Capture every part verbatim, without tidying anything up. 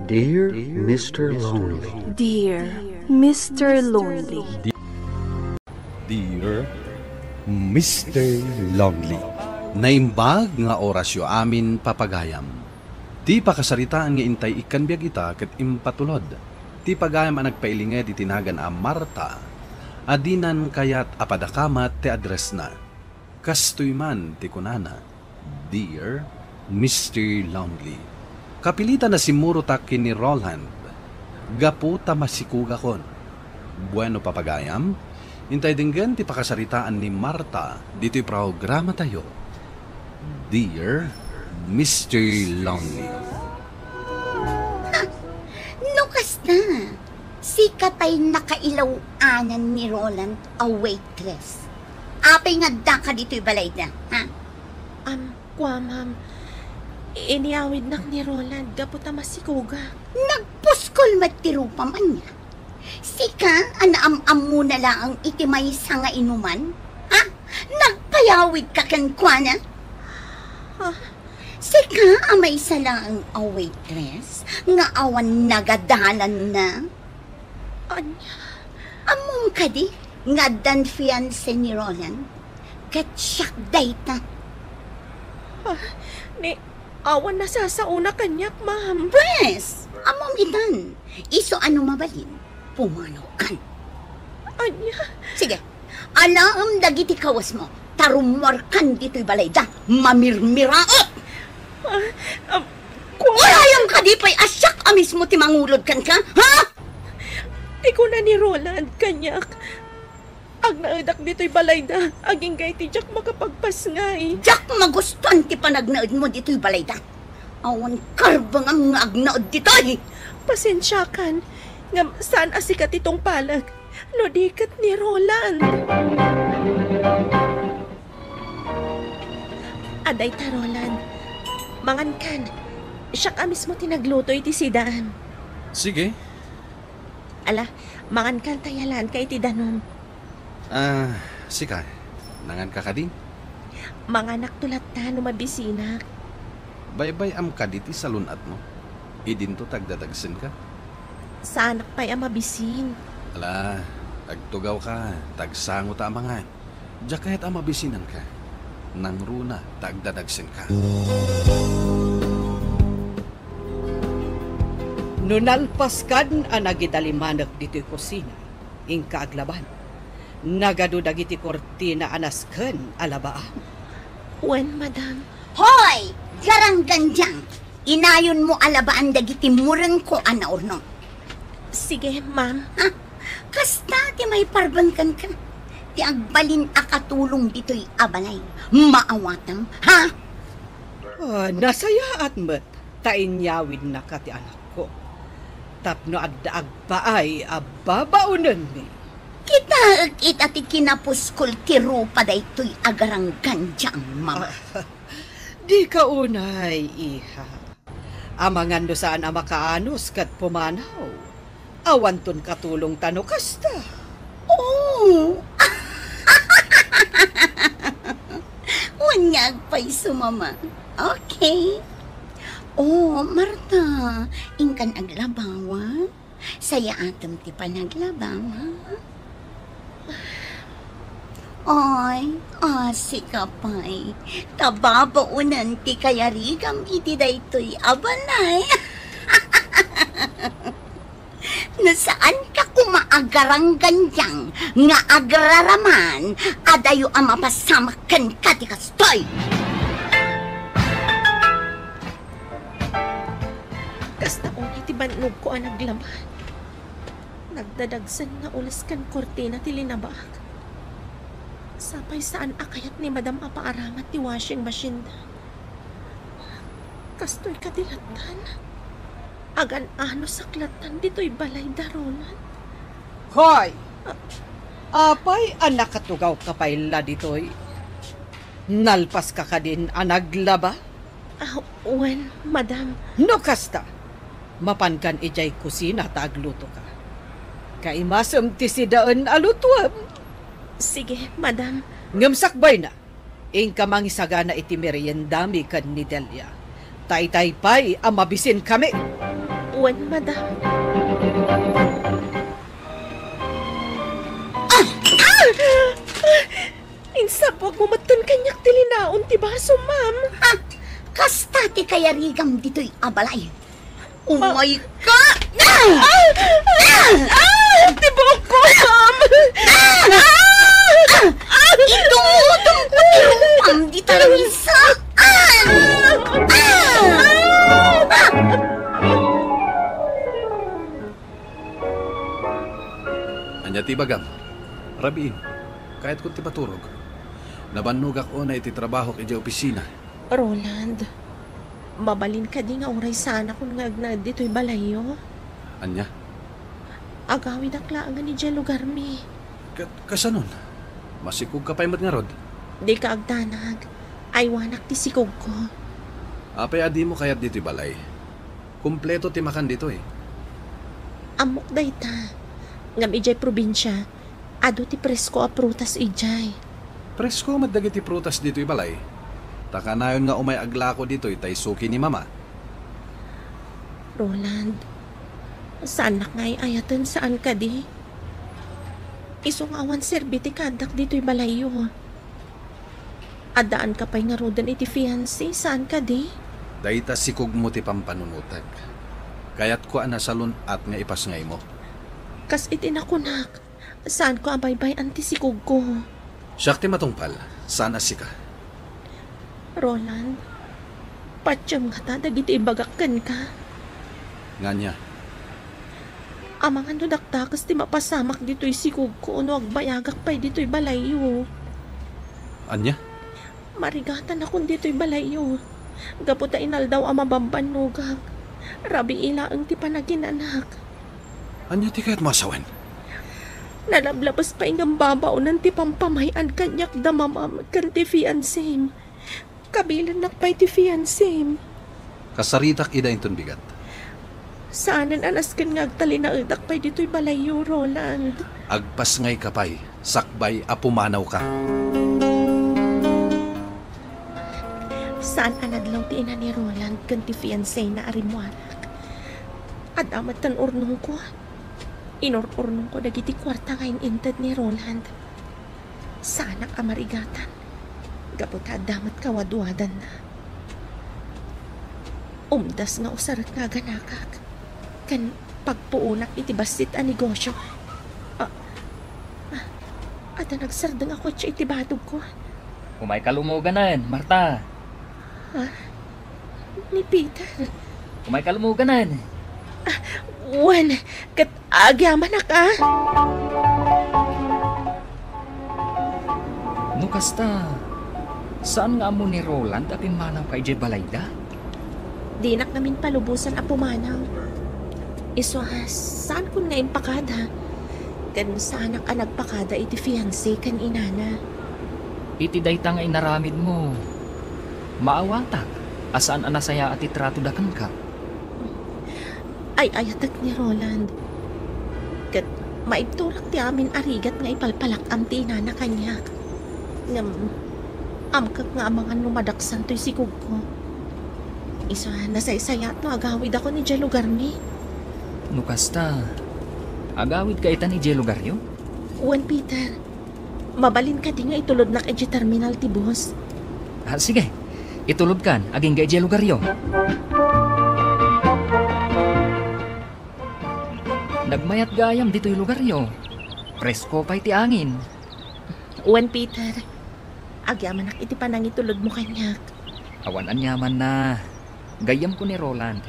Dear Mister Lonely. Dear Mister Lonely. Dear Mister Lonely. Naimbag nga orasyo amin, papagayam. Ti pakasaritaan nga intay ikkan biag ita ket impatulod ti pagayam a nagpailinged iti nagan a Marta a dinan kayat a padakamat ti addressna. Kastoy man ti kunana, "Dear Mister Lonely, kapilitan a simmurotak ken ni Roland gapu ta masikugakon." Bueno, papagayam, intay denggen ti pakasaritaan ni Marta ditoy programatayo, "Dear Mister Lonely." Ha! No kasta, sika pay nakailaw-anan ni Roland a waitress. Apay nga addaka ditoy balayda, ha? Am, kua, ma'am. Iniyawidnak ni Roland gapu ta masikugak. Nagpuskol met ti rupam ania? Sika a naam-ammona laeng iti maysa nga inuman? Ha? Nagpayawidka kenkuana? Ha? Sika a maysa laeng a waitress nga awan nagadalanna? Ania? Ammom kadi nga addan fiancé ni Roland? Ket siak dayta. Ah, ni, awan nasasaona kaniak, ma'am. Pwes, ammom itan. Isu a no mabalin, pumanawkan. Ania? Sige, alaem dagiti kawesmo, ta rummuarkan ditoy balayda, mamirmiraot! Ah, ah, kua- Urayam kadi pay a siak a mismo ti mangulod kenka, ha? Ti kuna ni Roland kaniak, agnaedak ditoy balayda, agingga iti diak makapagpasngay. Diak magustuan ti panagnaedmo ditoy balayda. Awan karbengam nga agnaed ditoy. Pasensiakan, ngem saan a sika ti tungpalek, no di ket ni Roland. Adayta, Roland. Mangankan. Siak a mismo ti nagluto iti sidaan. Sige. Ala, mangankan ta yalanka iti danum. Ah, sika, nanganka kadi? Manganakto latta no mabisinak. Baybay-am kadi ti salun-atmo? Idinto ta agdadagsenka? Saanak pay a mabisin. Ala, agtugawka, ta agsangota a mangan. Diak kayat a mabisinanka. Nangruna ta agdadagsenka. No nalpaskan a nagidalimanek ditoy kusina, inka aglaban. Nagadu dagiti kurtina a nasken a labaam. Wen, madam. Hoy! Garanggandiang! Inayonmo a labaan dagiti murengko a naurnong. Sige, ma'am. Ha? Kasta ti maiparbeng kenka. Ti agbalin a katulong ditoy a balay. Maawatam, ha? Ah, nasayaat met ta inyawidnaka ti anakko. Tapno adda agpaay a babaonenmi. Kitaek ita ti kinapuskol ti rupa daytoy a garanggandiang, mama. Ah, dika unay, iha. Amangan no saan a makaanus ket pumanaw. Awanton katulongta no kasta. Oh! Wen nga agpayso, mama. Okay. Oh, Marta, inkan aglabawa. Sayaatem ti panaglabam, ha? Ay, asi ka pay. Ta babaonen ti kayarigam iti daytoy a balay. No saan ka koma agaranggandiang nga agraraman, adayo a mapasamak kenka ti kastoy. Kasta unay ti bannogko a naglaba. Nagdadagsen nga ules ken kurtina ti linabak. Sapay saan a kayat ni Madam a paaramat ti washing machine da. Kastoy kadi lattan? Agan-anusak lattan ditoy balay da Roland. Hoy! Ah. Apay a nakatugawka pay la ditoy? Nalpaska kadin a naglaba? Ah, wen, madam. No kasta, mapankan idiay kusina ta aglutoka. Kaimasem ti sidaen a lutuem. Sige, madam. Ngem sakbayna, inka mangisagana iti meriendami ken ni Delia. Ta itay pay a mabisinkami. Wen, madam. Ah! Ah! Insappuagmo metten kaniak ti linaon ti baso, ma'am. Ha? Kasta ti kayarigam ditoy a balay. Umay ka! Ah! Ah! Ah! Ti buokko, ma'am! Ah! Ah! Ah! Itumutumko ti rupam dita langisaan! Ah! Ah! Ania ti ibagam? Rabiin, kayatko ti maturog. Nabannogak unay iti trabahok idiay opisina. Roland, mabalin kadi nga uray saanakon nga agnaed ditoy balayyo? Ania? Agawidak laengen idiay lugarmi. Ka-, kasanon? Masikogka pay met ngarud? Dika agdanag. Aywanak ti sikogko. Apay a dimo kayat ditoy balay? Kompleto ti makan ditoy. Ammok dayta. Ngem idiay probinsia, adu ti presko a prutas idiay. Presko met dagiti prutas ditoy balay. Ta kanayon nga umay aglako ditoy ta isuki ni Mama. Roland, saannak nga ay-ayaten, saan kadi? Isu nga awan serbi ti kaaddak ditoy balayyo. Addaanka pay ngaruden iti fiancé, saan kadi? Dayta sikogmo ti pampanunotek. Kayatko a nasalun-at nga ipasngaymo. Kas iti nakunak, saanko a baybay-an ti sikogko. Siak ti matungpal, saan a sika. Roland, patiem ngata dagiti ibagak kenka? Ngania? Amangan no dakdakes ti mapasamak ditoy sikogko no agbayagak pay ditoy balayyo. Ania? Marigatanakon ditoy balayyo. Gapu ta inaldaw a mabambannogak, rabii laeng ti panaginanak. Ania ti kayatmo a sawen? Nalablabes pay ngem babaonen ti pampamay-an kaniak da Mamam ken ti fiancém. Kabilennak pay ti fiancém. Kasaritak ida inton bigat. Saanen a nasken nga agtalinaedak pay ditoy balayyo, Roland. Agpasngayka pay, sakbay a pumanawka. Saan a nadlaw ti ina ni Roland ken ti fiancéna a rimmuarak. Adda metten urnongko. Inur-urnongko dagiti kuarta nga in-inted ni Roland. Saanak a marigatan, gapu ta adda met kawadwadanna. Umdas nga usarek nga aganakak, ken pagpuonak iti bassit a negosio. Ah, ah, adda nagsardeng a kotse iti badogko. Umayka lumoganen, Marta. Ha? Ni Peter. Umayka lumoganen. Ah, wen, ket agyamanak, a? No kasta, saan nga ammo ni Roland a pimmanawka idiay balayda? Dinak ngamin palubosan a pumanaw. Isu a, saankon nga impakada. Ken saanak a nagpakada iti fiancé ken inana. Iti dayta nga inaramidmo, maawatak a saan a nasayaat ti tratoda kenka. Ay-ayatek ni Roland. Ket maibturak ti amin a rigat nga ipalpalak-am ti inana kaniak. Ngem, amkek nga amangan no madaksan toy sikogko. Isu a, nasaysayaat no agawidakon idiay lugarmi. No kasta, agawidka itan idiay lugaryo? Wen, Peter. Mabalin kadi nga itulodnak idiay terminal ti bus? Ah, sige. Itulodkan, agingga idiay lugaryo. Nagmayat gayam ditoy lugaryo. Presko pay ti angin. Wen, Peter. Agyamanak iti panangitulodmo kaniak. Awan aniamanna. Gayyemko ni Roland.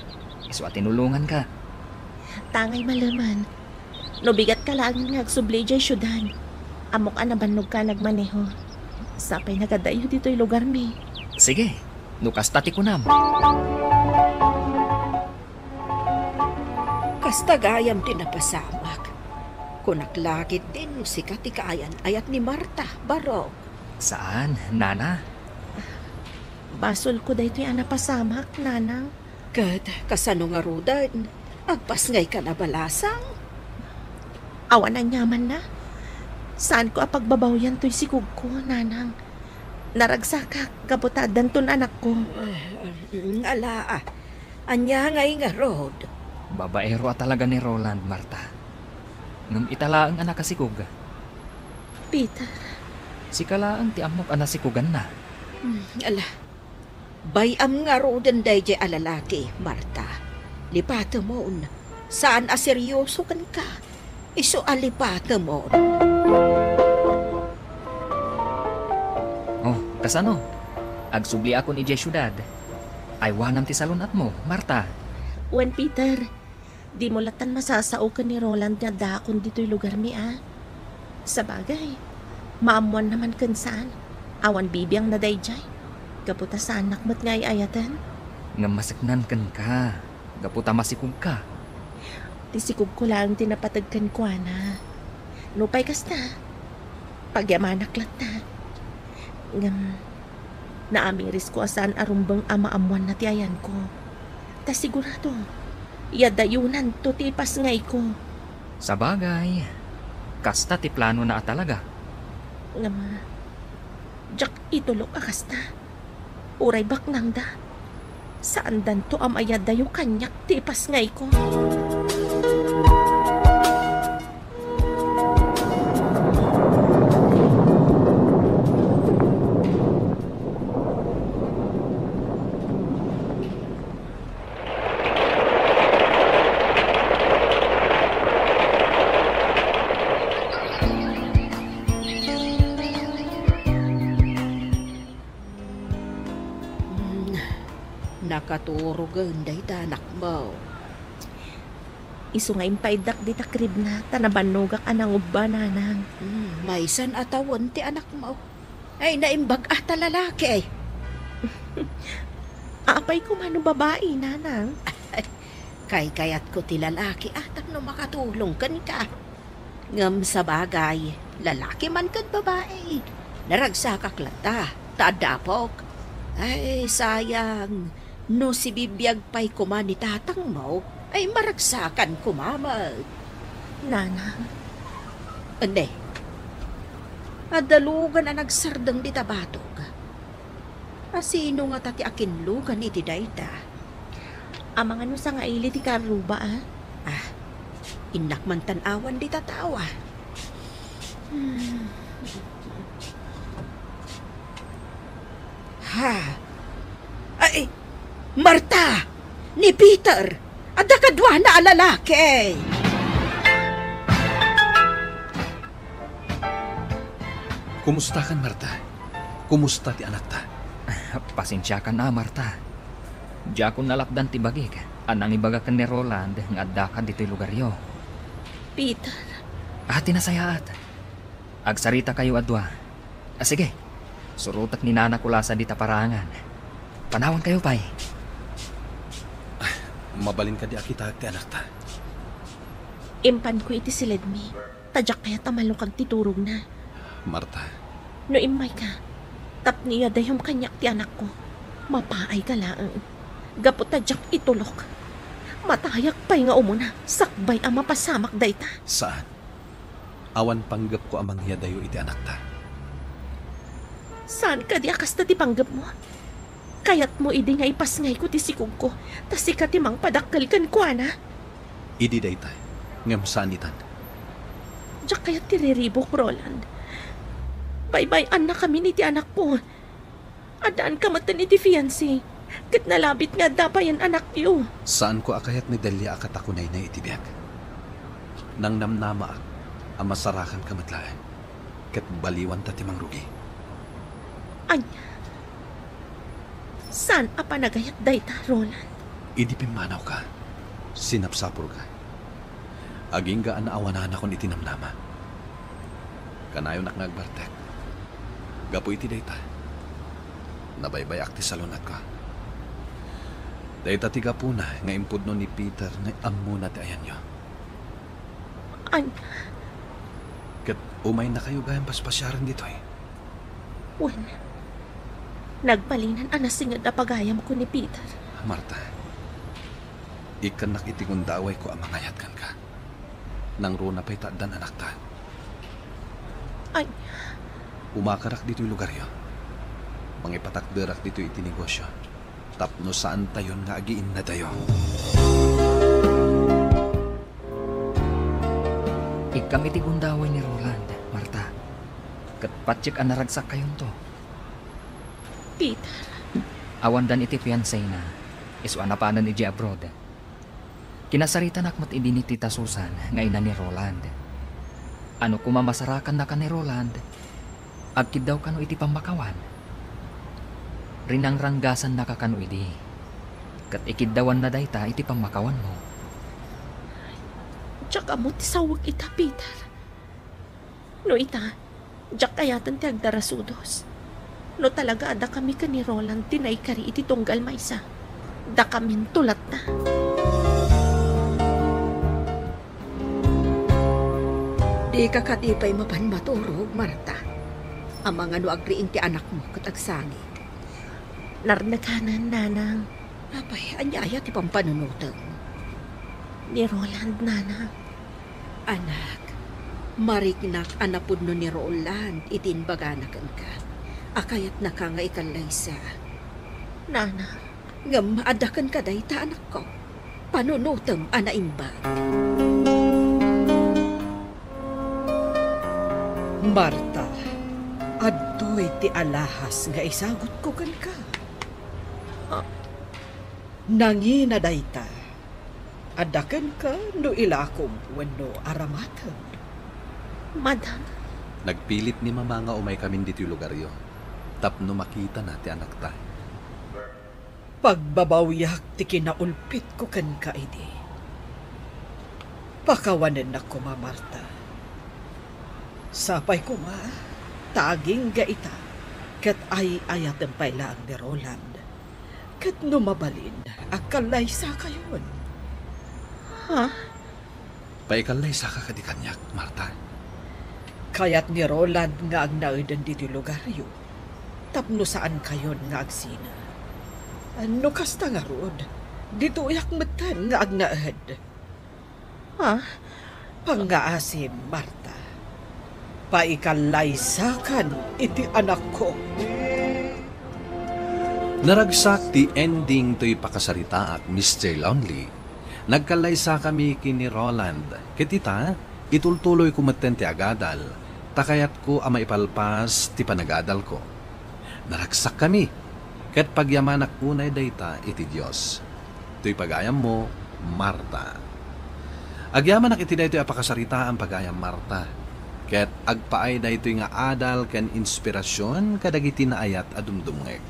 Isu a tinulonganka. Tangay maleman. No bigatka laengen nga agsubli idiay siudad, ammok a nabannogka a nagmaneho. Sapay nga addayo ditoy lugarmi. Sige, no kasta ti kunam. Kasta gayam ti napasamak. Kunak la ketdin no sika ti kaayan-ayat ni Marta, Barok. Saan, nana? Basolko daytoy a napasamak, nanang. Ket kasano ngaruden? Agpasngaykan a balasang? Awan aniamanna. Saanko a pagbabawyan toy sikogko, nanang. Naragsakak gapu ta addanton anakko. Eh, ala, ah. Ania ngay ngarud? Babaero a talaga ni Roland, Marta. Ngem ita laeng a nakasikog. Peter. Sika laeng ti ammok a nasikoganna. Hmm, ala. Bay-am ngaruden daydiay a lalaki, Marta. Lipatemon. Saan a serioso kenka. Isu a lipatemon. Oh, kasano? Agsubliakon idiay siudad. Aywanam ti salun-atmo, Marta. Wen, Peter, dimo lattan masasao ken ni Roland nga addaakon ditoy lugarmi, a? Sabagay, maammoanna man ken saan. Awan bibiangna daydiay. Gapu ta saannak met nga ay-ayaten. Ngem maseknan kenka. Gapu ta masikogka. Ti sikogko laeng ti napateg kenkuana. Nupay kasta, pagyamanak latta. Ngem, naamirisko a saan a rumbeng a maammoanna ti ayanko. Ta sigurado, yadayonanto ti ipasngayko. Sabagay, kasta ti planona a talaga. Ngem, diak itulok a kasta. Uray baknangda, saandanto a mayadayo kaniak ti ipasngayko. Hmm, nakaturogen dayta anakmo. Isu nga impaiddak dita kribna, ta nabannogak a nangubba, nanang. Hmm, maysan a tawen ti anakmo. Ay, naimbag a ta lalaki. Apay koma no babai, nanang? Kaykayatko ti lalaki a tapno makatulong kenka. Ngem sabagay, lalaki man ken babai, naragsakak latta, ta adda apok. Ay, sayang, no sibibiag pay koma ni tatangmo, ay maragsakan koma met. Nanang. Ende, adda lugan a nagsardeng dita batog. A sino ngata ti akinlugan iti dayta? Amangan no sangaili ti karruba, a? Ah, innak man tan-awan dita tao, a. Hmm. Ha? Ay, Marta! Ni Peter! Adda kaduana a lalaki! Kumustakan, Marta? Kumusta ti anakta? Pasensiakan a, Marta. Diakon nalapdan ti bagik a nangibaga ken ni Roland nga addaka ditoy lugaryo. Peter. Ah, ti nasayaat. Agsaritakayo a dua. Ah, sige. Surotek ni Nana Kulasa dita paraangan. Panawankayo pay. Ah, mabalin kadi a kitaek ti anakta? Impanko iti siledmi. Ta diak kayat a malukag ti turogna. Marta. No immayka, tapno iyadayom kaniak ti anakko, mapaayka laeng. Gapu ta diak itulok. Matayak pay nga umuna, sakbay a mapasamak dayta. Saan? Awan panggepko a mangyadayo iti anakta. Saan kadi a kasta ti panggepmo? Kayatmo idi nga ipasngayko ti sikogko, ta sika ti mangpadakkel kenkuana? Idi dayta, ngem saan itan. Diak kayat ti riribuk, Roland. Baybay-annakamin iti anakko. Addaanka metten iti fiancé, ket nalabit nga adda payen anakyo. Saanko a kayat ni Delia a katakunaynay iti biag. Nangnamnamaak a masarakanka met laeng. Ket baliwanta ti mangrugi. Ania? Saan a panagayat dayta, Roland? Idi pimmanawka, sinapsapulka. Agingga a naawananakon iti namnama. Kanayonak nga agbartek. Gapu iti dayta, nabaybay-ak ti salun-atko. Dayta ti gapuna nga impudno ni Peter nga ammona ti ayanyo. Ania? Ket umaynakayo gayam paspasiaren ditoy. Wen, nagbalinan a nasinged a pagayamko ni Peter. Marta, ikkannak iti gundawayko a mangayat kenka. Nangruna pay ta addan anakta. Ania? Umakarak ditoy lugaryo. Mangipatakderak ditoy iti negosyo. Tapno saantayon nga agiinnadayo. Ikkam iti gundaway ni Roland, Marta. Ket patiek a naragsakkayonto. Peter. Awandan iti fiancéna, isu a napanen idiay abroad. Kinasaritanak met idi ni Tita Susan nga ina ni Roland. Ano koma masarakannaka ni Roland, agkiddawkano iti pammakawan. Rinangranggasannaka kano idi, ket ikiddawanna dayta iti pammakawanmo. Diak ammo ti sawek ita, Peter. No ita, diak ayaten ti agdarasudos. No talaga a dakami ken ni Roland ti naikari iti tunggal maysa, dakaminto latta. Dika kadi pay mapan maturog, Marta. Amangan no agriing ti anakmo ket agsangit. Narnekanen, Nanang. Apay, ania aya ti pampanunotem? Ni Roland, Nanang. Anak, mariknak a napudno ni Roland iti imbagana kenka a kayatnaka nga ikallaysa. Nanang. Ngem adda kenka dayta, anakko. Panunotem a naimbag. Marta, adtoy ti alahas nga isagutko kenka. Ah. Nangina dayta. Adda kenka no ilakom wenno aramatem. Madam. Nagpilit ni Mama nga umaykamin ditoy lugaryo tapno makitana ti anakta. Pagbabawiak ti kinaulpitko kenka idi. Pakawanennak koma, Marta. Sapay koma ta agingga ita ket ay-ayaten pay laeng ni Roland. Ket no mabalin, agkallaysakayon. Ha? Paikallaysa ka kadi kaniak, Marta. Kayat ni Roland nga agnaeden ditoy lugaryo tapno saankayon nga agsina. No kasta ngarud, ditoyak metten nga agnaed. Ha? Pangngaasim, Marta. Paikallaysakan iti anakko. Naragsak ti ending toy pakasaritaak, Mister Lonely. Nagkallaysakami ken ni Roland, ket ita, itultuloyko metten ti agadal, ta kayatko a maipalpas ti panagadalko. Naragsakkami, ket pagyamanak unay dayta iti Dios. Toy pagayammo, Marta. Agyamanak iti daytoy a pakasaritaan, pagayam Marta, ket agpaay daytoy nga adal ken inspirasion kadagiti naayat a dumdumngeg.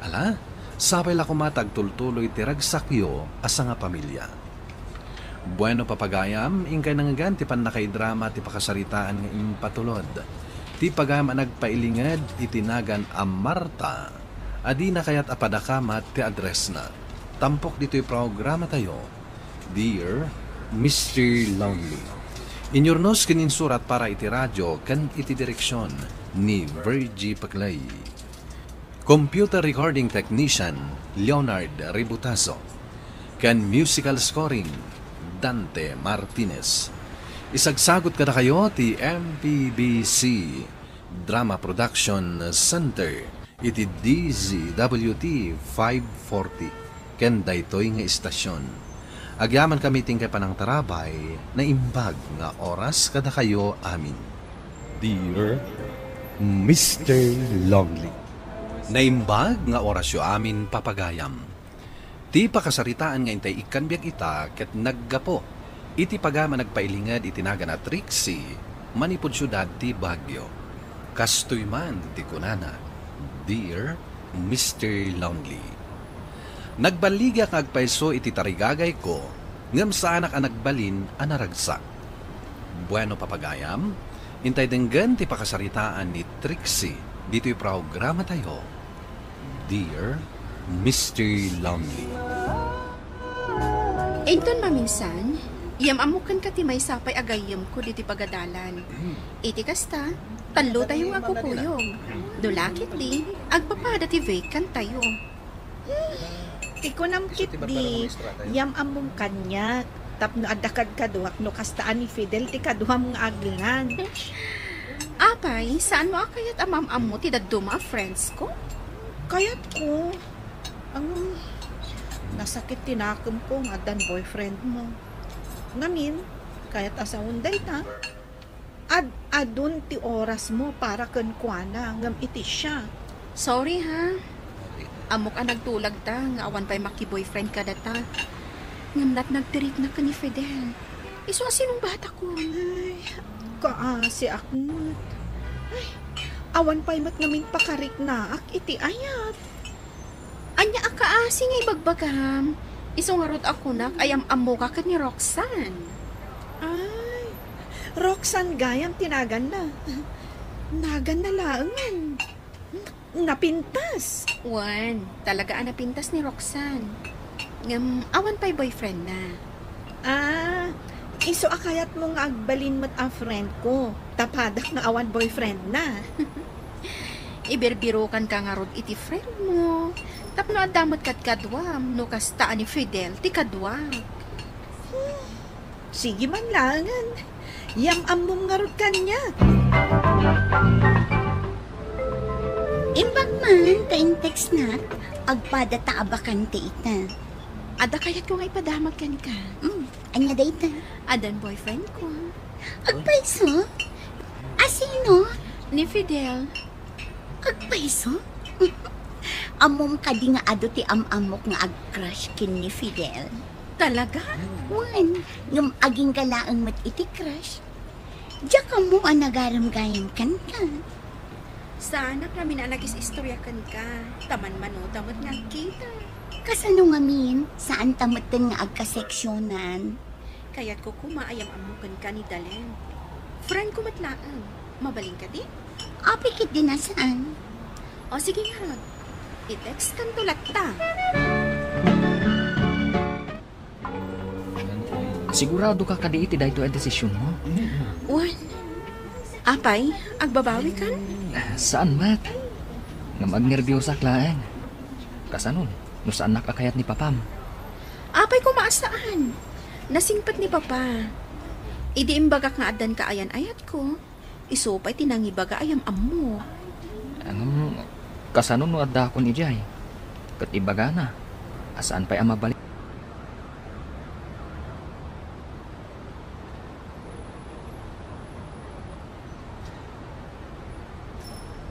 Ala, sapay la koma ta agtultuloy ti ragsakyo a sangapamilia. Bueno, papagayam, inkay nangngegan ti pannakaidrama ti pakasaritaan nga impatulod ti pagayam a nagpailinged iti nagan a Marta a dina kayat a padakamat ti addressna. Tampok ditoy programatayo, Dear Mister Lonely. Inyurnos ken insurat para iti radio ken iti direksion ni Virgie Paclay. Computer Recording Technician, Leonard Ributazo. Ken musical scoring, Dante Martinez. Isagsagot kadakayo ti M P B C Drama Production Center iti D Z W T five forty ken daytoy nga istasyon. Agyamankami ti inkay panangtarabay, naimbag nga oras kadakayo amin. Dear Mister Lonely. Naimbag nga orasyo amin, papagayam. Ti pakasaritaan nga intay ikkan biag ita ket naggapu iti pagayam a nagpailinged iti nagan a Trixie manipud siudad ti Baguio. Kastoy man ti kunana, Dear Mister Lonely. Nagballigak nga agpayso iti tarigagayko, ngem saanak a nagbalin a naragsak. Bueno, papagayam, intay denggen ti pakasaritaan ni Trixie ditoy programatayo, Dear Mister Lonely. Inton maminsan, yam-ammok kenka ti maysa pay a gayyemko ditoy pagadalan. Iti kasta, tallotayo nga agkukuyog. No la ketdi, agpapada ti vacant tayo. Ti kunam ketdi, yam-ammom kaniak, tapno adda kadkaduak no kasta a ni Fidel ti kaduam nga aglan. Apay, saanmo a kayat a maam-ammo ti dadduma a friends ko? Kayatko. Ang nasakit ti nakemko nga addan boyfriend mo. Ngamin, kayat a sawen dayta? Ad-adun ti orasmo para kenkuana, ngem iti siak. Sorry, ha? Ammok a nagtulagta nga awan pay makiboyfriend kadata. Ngem natnag ti rikna ken ni Fidel. Isu a sinungbatakon. Ay, kaasiak met. Ay, awan pay met ngamin pakariknaak iti ayat. Ania a kaasi nga ibagbagam? Isu ngarud a kunak a yam-ammoka ken ni Roxanne. Ay, Roxanne gayam ti naganna. Naganna laengen. Napintas. Wen, talaga a napintas ni Roxanne. Ngem, awan pay boyfriendna. Ah, isu a kayatmo nga agbalin met a friend ko. Ta padak nga awan boyfriendna. Ibirbirokanka ngarud iti friendmo. Tapno adda met kadkaduam, no kasta a ni Fidel ti kaduak. Hmm, sige man laengen. Yam-ammom ngarud kaniak. Imbag man ta in-textnak, agpadata a bakante ita. Adda kayatko nga ipadamag kenka. Mm, ania dayta? Addan boyfriend ko. Agpayso? A sino? Ni Fidel. Agpayso? Ammom kadi nga adu ti am-ammok nga ag-crush ken ni Fidel? Talaga? Wen, ngem agingga laeng met iti crush. Diak ammo a nagarem gayam kenka. Saanak ngamin a nagis-istorya kenka, ta manmanuta met nga agkita. Kasano ngamin, saanta metten nga agkaseksionan? Kayatko koma a yam-ammo kenka ni Dalen. Friend ko met laeng. Mabalin kadi? Apay ketdi a saan? O sige ngarud. I-textkanto latta. Siguradoka kadi iti daytoy a desisionmo? Wen. Apay, agbabawikan? Saan met. Ngem agnerbiosak laeng. Kasano, no saannak a kayat ni papam? Apay koma a saan. Nasingpet ni papa. Idi imbagak nga addan kaayan-ayatko, isu pay ti nangibaga a yam-ammo. Ngem, kasano no addakon idiay? Ket ibagana a saan pay a mabalin.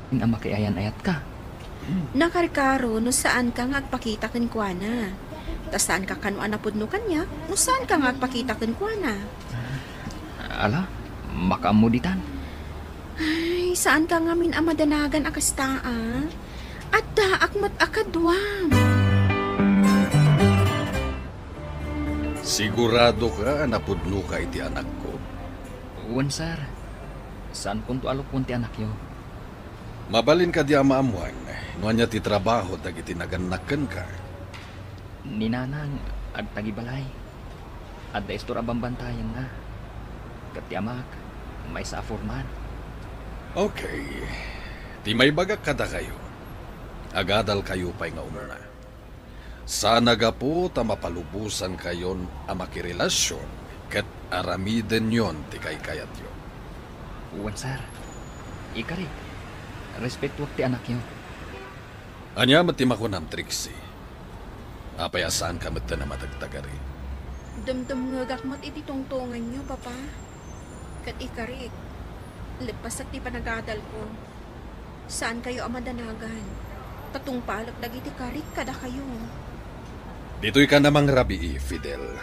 Nga makiayan-ayatka. Nakarkaro no saanka nga agpakita kenkuana. Ta saanka kano a napudno kaniak no saanka nga agpakita kenkuana. Ala, makaammo ditan. Ay, saanka ngamin a madanagan a kasta, a? Addaak met a kaduam. Siguradoka a napudnoka iti anakko? Wen, sir. Saankonto a lukon ti anakyo. Mabalin kadi a maammuan no ania ti trabaho dagiti nagannak kenka? Ni Nanang agtagibalay. Adda istor a bambantayanna. Ket ti amak, maysa a foreman. Okay. Ti maibagak kadakayo, agadalkayo pay nga umuna. Sana gapu ta mapalubosankayon a makirelasion ket aramidenyon ti kaykayatyo. Wen, sir. Ikarik, respetuak ti anakyo. Ania met ti makunam, Trixie? Apay a saanka metten a matagtagari? Dumdumngegak met iti tungtonganyo, Papa. Ket ikarik, leppasak ti panagadalko. Saankayo a madanagan. Ta tungpalek dagiti karik kadakayo. Ditoyka a mangrabii, Fidel.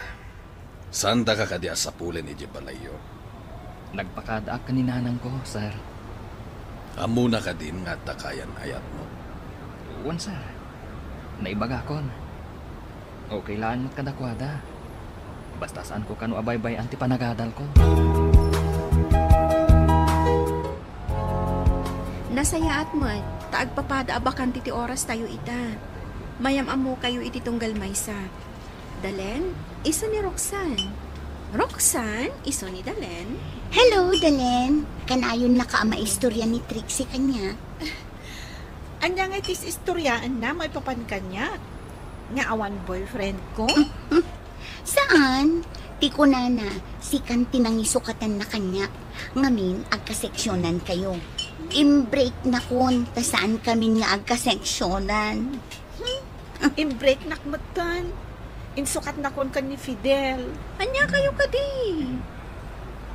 Saandaka kadi a sapulen idiay balayyo? Nagpakadaak ken ni nanangko, sir. Ammona kadin nga adda kaayan-ayatmo? Wen, sir. Naibagakon. Okay laeng met kadakuada. Basta saanko kano a baybay-an ti panagadalko. Nasayaat met ta agpapada a bakante ti orastayo ita. Mayam-ammokayo iti tunggal maysa. Dalen, isu ni Roxanne. Roxanne, isu ni Dalen. Hello, Dalen. Kanayonnaka a maistorya ni Trixie kaniak. Ania nga ti is-istoryaenna maipapan kaniak? Nga awan boyfriend ko? Saan? Ti kunana, sikan ti nangisukatanna kaniak. Ngamin, agkaseksionankayo. Imbreaknakon, ta saan kamin nga agkaseksionan. Hmm? Imbreaknak metten. Insukatnakon ken ni Fidel. Ania kayo kadi?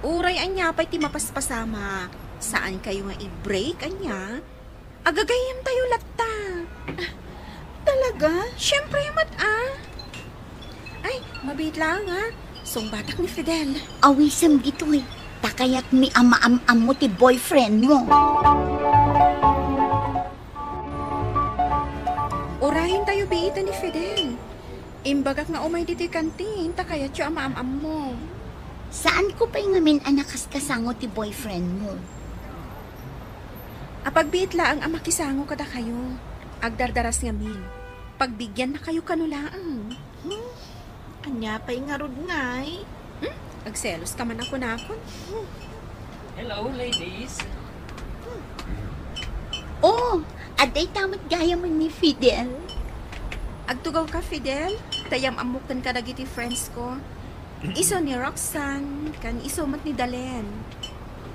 Uray ania pay ti mapaspasamak, saankayo nga i-break ania? Agagayyemtayo latta. Ah, talaga? Siyempre met, ah. Ay, mabiit laeng, ah. Sungbatak ni Fidel. Awisem ditoy. Ta kayatmi a maam-ammo ti boyfriend mo. Urayentayo biiten ni Fidel. Imbagak nga umay ditoy kantin, ta kayatyo a maam-ammo. Saanko pay ngamin a nakaskasango ti boyfriend mo? Apagbiit laeng a makisango kadakayo. Agdardaras ngamin. Pagbigannakayo kano laeng. Hmm? Ania pay ngarud ngay? Hmm? Agselos ka man a kunakon. Hello, ladies. Oh, adda ita met gayamen ni Fidel. Agtugaw ka, Fidel? Ta yam-ammok ken kadagiti friends ko. Isu ni Roxanne, ken isu met ni Dalen.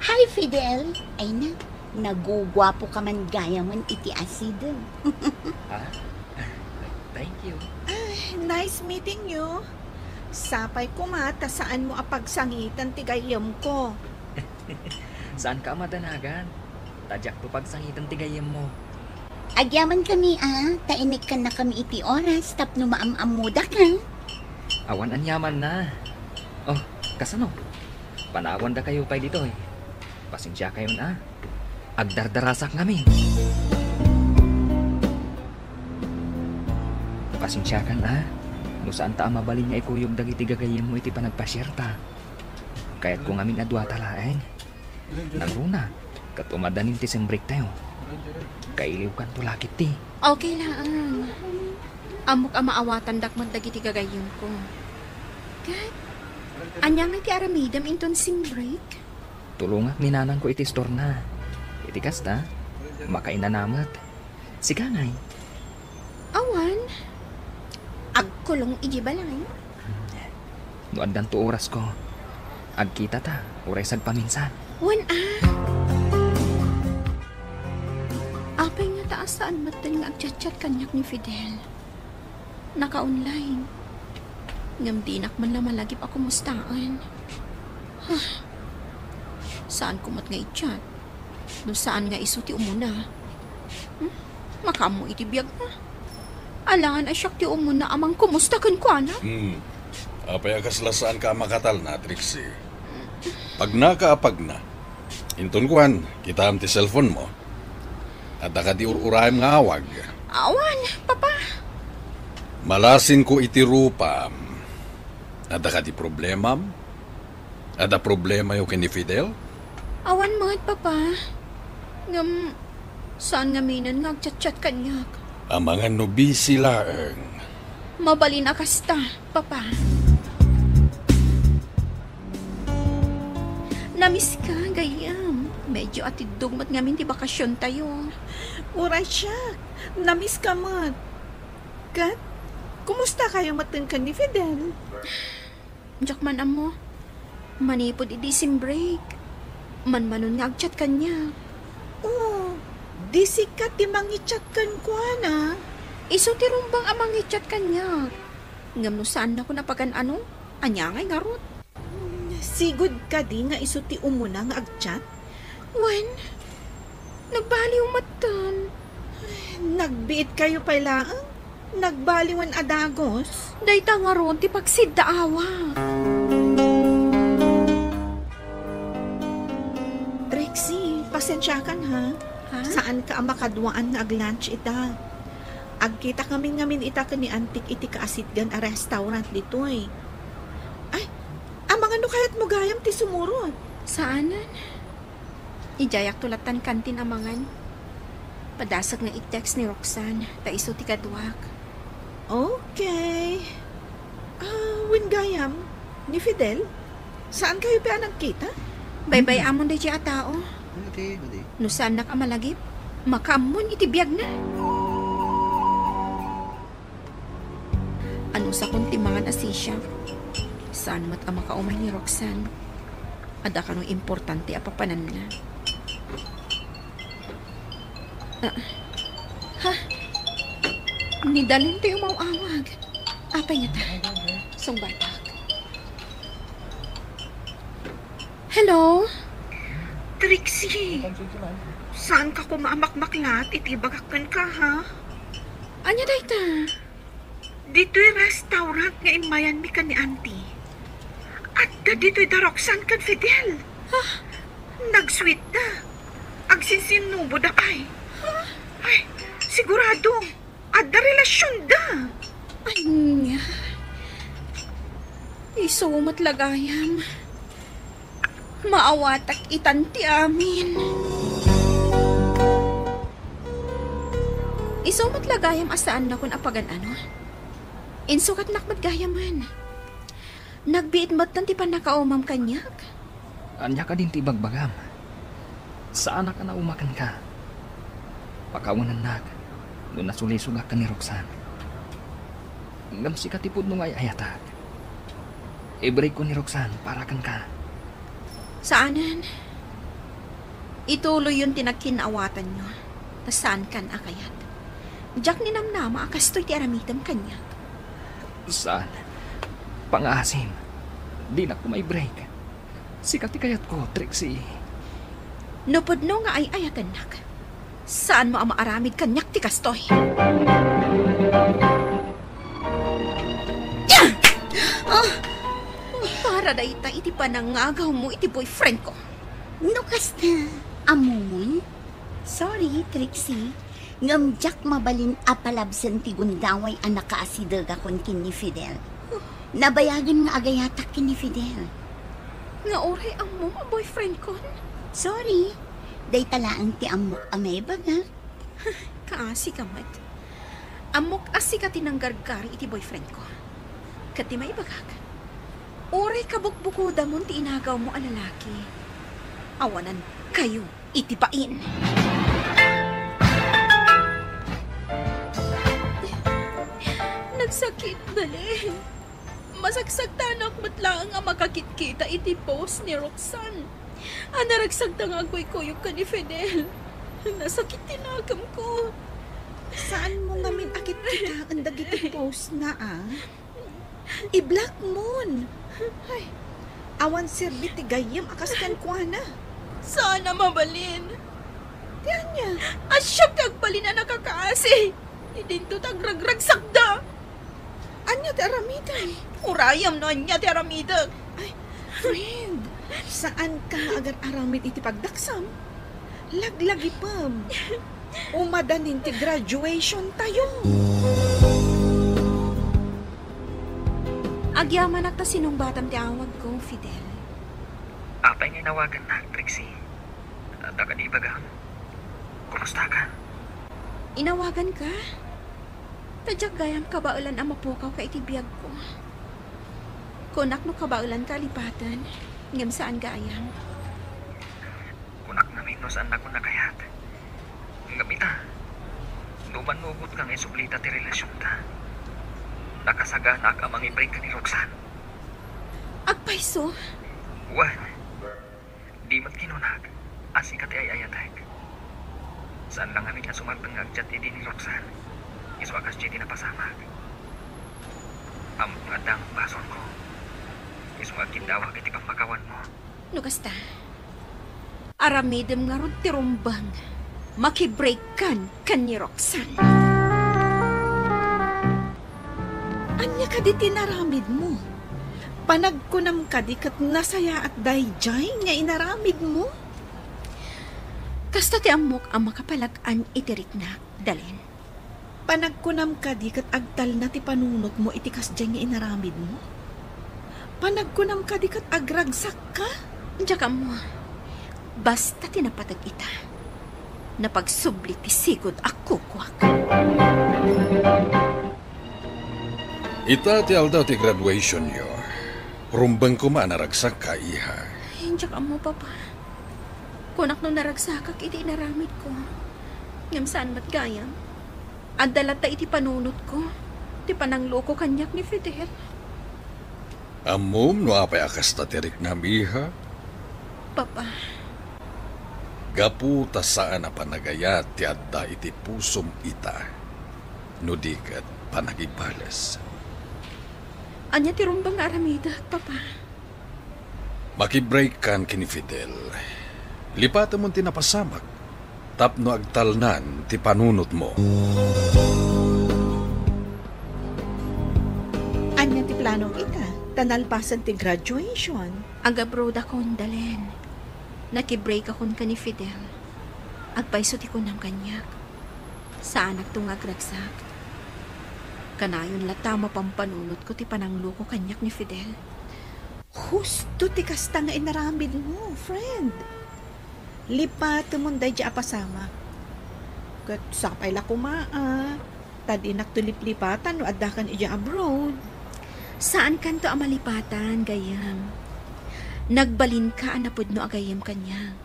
Hi, Fidel. Ay na, naguguapo ka man gayamen iti asidem. Ah? Thank you. Ay, nice meeting you. Sapay koma ta saanmo a pagsangiten ti gayyemko. Saanka a madanagan. Ta diakto pagsangiten ti gayyemmo. Agyamankami a, ta inikkannakami iti oras tapno maam-ammodaka. Awan aniamanna. Oh, kasano? Panawandakayo pay ditoy. Pasensiakayon a. Agdardarasak ngamin. Pasensiakan a. No saanta a mabalin nga ikuyog dagiti gagayyemmo iti panagpasiarta. Kayatko ngamin a duata laeng. Nangruna, ket umadanin ti simbrektayo. Kailiwkanto la ketdi. Okay laeng. Ammok a maawatandak met dagiti gagayyemko. Ket, ania ngay ti aramidem inton simbreak? Tulongak ni nanangko iti istorna. Iti kasta, makainana met. Sika ngay? Awan. Agkulong iti balay. No addanto orasko, agkitata, uray sagpaminsan. Wen a. Apay ngata a saan metten nga agchatchat kaniak ni Fidel? Naka-online. Ngem dinak man la malagip a kumustaen. Saanko met nga i-chat. No saan nga isu ti umuna. Hmm? Makaammo iti biagna. Alangan a siak ti umuna a mangkumusta kenkuana. Hmm. Apay a kasla saanka a makatalna, Trixie? Pagnaka a pagna. Inton kuan, kitaem ti cellphone mo. Adda kadi ur-uraem nga awag? Awan, Papa. Malasinko iti rupam. Adda kadi problemam? Adda problemayo ken ni Fidel? Awan met, Papa. Ngem, saan ngaminen nga agchatchat kaniak. Amangan no busy laeng. Mabalin a kasta, Papa. Namiss ka, gayyem. Medyo atiddog met ngamin ti bakasiontayo. Uray siak, namiss ka met. Ket, kumusta kayo met ken ni Fidel? Diak man ammo. Manipud idi simbreak, manmanon nga agchat kaniak. Oh, di sika ti mangi-chat kenkuana? Isu ti rumbeng a mangi-chat kaniak. Ngem no saannakon a pagan-ano, ania ngay ngarud? Sigud kadi nga isu ti umuna nga agchat? Wen, nagbaliw metten. Nagbiit kayo pay laeng? Nagbaliwen a dagus? Dayta ngarud ti pagsiddaawa. Rexy, pasensiakan ha. Ha? Saanka a makaduaan nga ag-lunch ita. Agkitakamin ngamin ita ken ni Antik iti kaasitgan a restaurant ditoy. Ay, amangan no kayatmo gayam ti sumurot. Saanen. Idiayakto lattan kantin amangan. Padasek nga i-text ni Roxanne, ta isu ti kaduak. Okay. Ah, wen gayam, ni Fidel? Saan kayo pay a nagkita? Baybay-amon daydiay a tao. Madi, madi. No saannak a malagip, makaammon iti biagna. Anusakon ti mangan a sisiak. Saan met a makaumay ni Roxanne. Adda kano importante a papananna. Ah. Ha? Ni Dalen ti umaw-awag. Apay ngata? Sungbatak. Hello? Trixie, saanka koma a makmaklat iti ibagak kenka, ha? Ania dayta? Ditoy restaurant nga immayanmi ken ni Auntie. Adda ditoy da Roxanne ken Fidel. Ha? Nag-sweet da. Agsinsinnubo da pay. Ha? Ay, sigurado. Adda relasionda. Ania? Isu met la gayam. Maawatak itan ti amin. Isu met la gayam a saannakon a pagan-ano. Insukatnak met gayamen. Nagbiit metten ti pannakaumam kaniak. Ania kadin ti ibagbagam? Saanak a nauma kenka. Pakawanennak no nasulisogak ken ni Roxanne. Ngem sika ti pudno nga ay-ayatak. I-break ko ni Roxanne para kenka. Saanen. Ituloyyon ti nagkin-awatanyo, ta saankan a kayat. Diak ninamnama a kastoy ti aramidem kaniak. Saan? Pangaasim. Dinak koma i-break. Sika ti kayatko, Trixie. No pudno nga ay-ayatennak, saanmo a maaramid kaniak ti kastoy. Ah! Para dayta iti panangagawmo iti boyfriend ko. No kasta, ammomon? Sorry, Trixie. Ngem diak mabalin a palabsen ti gundaway a nakaasidegakon ken ni Fidel. Nabayagen nga agayatak ken ni Fidel. Nga uray ammom a boyfriend kon? Sorry. Dayta laeng ti ammok a maibaga. Kaasi ka met. Ammok a sika ti nanggargari iti boyfriend ko. Ket ti maibagak, uray kabukbukodamon ti inagawmo a lalaki, awanan kayo iti bain. Nagsakit, Dalen. Masagsagtanak met laeng a makakitkita iti post ni Roxanne a naragsakda nga agkuykuyog ken ni Fidel. Nasakit ti nakemko. Saanmo ngamin a kitkitaen dagiti post na, a? I-block mon. Ay, awan serbi ti gayyem a kas kenkuana. Saan a mabalin. Ti ania? Siak ti agbalin a nakakaasi. Idinto ti agragragsakda. Ania ti aramidem? Urayem no ania ti aramidek. Ay, friend, saanka nga agar-aramid iti pagdaksam. Laglagipem. Umadanin ti graduation tayo. Agyamanak ta sinungbatam ti awagko, Fidel. Apay nga inawagannak, Trixie? Adda kadi ibagam? Kumustaka? Inawaganka? Ta diak gayam kabaelan a mapukawka iti biagko. Kunak no kabaelanka a lipaten, ngem saan gayam. Kunak ngamin no saannakon a kayat. Ngem ita, no mannugotka nga isublita ti relasionta, nakasaganaak a mangibrigka ni Roxanne. Agpayso? Wen, di met kinunak a sika ti ay-ayatek. Saan la ngamin a sumarteng nga agdiat idi ni Roxanne, isu a kasdiay ti napasamak. Ammok nga adda met basolko, isu nga agkindawak iti pammakawanmo. No kasta, aramidem ngarud ti rumbeng, makibreakkan ken ni Roxanne. Ania kadi ti inaramidmo? Panagkunam kadi ket nasayaat daydiay nga inaramidmo? Kasta ti ammok a makapalag-an iti riknak, Dalen. Panagkunam kadi ket agtalna ti panunotmo iti kasdiay nga inaramidmo? Panagkunam kadi ket agragsakka? Diak ammo. Basta ti napateg ita, napagsubli ti sigud a kukuak. Ita ti aldaw ti graduationyo. Rumbeng koma a naragsakka, iha. Diak ammo, Papa. Kunak no naragsakak iti inaramidko. Ngem saan met gayam. Adda latta iti panunotko ti panangloko kaniak ni Fidel. Ammom no apay a kasta ti riknam, iha? Papa. Gapu ta saan a panagayat ti adda iti pusom ita, no di ket panagibales. Ania ti rumbeng nga aramidek, Papa? Makibreak kan ken ni Fidel. Lipatemon ti napasamak tapno agtalnan ti panunotmo. Ania ti planom ita? Ta nalpasen ti graduation. Ag-abroad akon, Dalen. Nakibreak akon ken ni Fidel. Agpayso ti kunam kaniak. Saanakto nga agragsak. Kanayon latta a mapampanunotko ti panangloko kaniak ni Fidel. Husto ti kasta nga inaramidmo, friend. Lipatemon daydi a pasamak. Ket sapay la koma a, ta dinakto liplipatan no addakan idiay abroad. Saankanto a malipatan, gayyem. Nagbalinka a napudno a gayyem kaniak.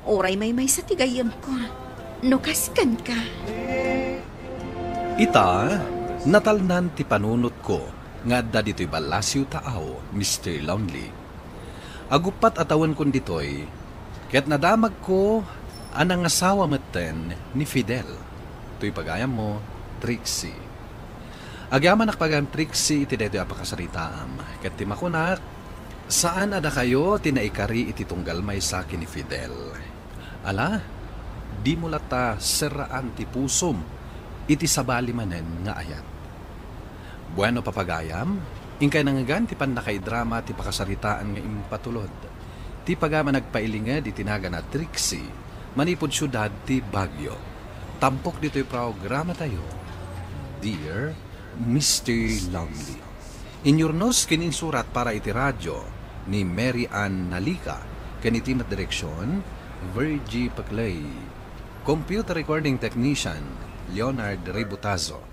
Uray maymaysa ti gayyemko no kas kenka. Ita, natalnan ti panunotko nga adda ditoy ballasiw taaw, Mister Lonely. Aguppat a tawenkon ditoy, ket nadamagko a nangasawa metten ni Fidel, toy pagayammo, Trixie. Agyamanak pagayam, Trixie, iti daytoy a pakasaritaam, ket ti makunak, saan a dakayo ti naikari iti tunggal maysa ken ni Fidel. Ala, dimo latta serraan ti pusom iti sabali manen nga ayat. Bueno, papagayam, inkay nangngegan ti pannakaidrama ti pakasaritaan nga impatulod ti pagayam a nagpailinged iti nagan a Trixie manipud siudad ti Baguio. Tampok ditoy programatayo, Dear Mister Lonely. Inyurnos ken insurat para iti radio ni Mary Ann Nalica, ken iti met direksion, Virgie Paclay. Computer recording technician, Leonard Ributazo.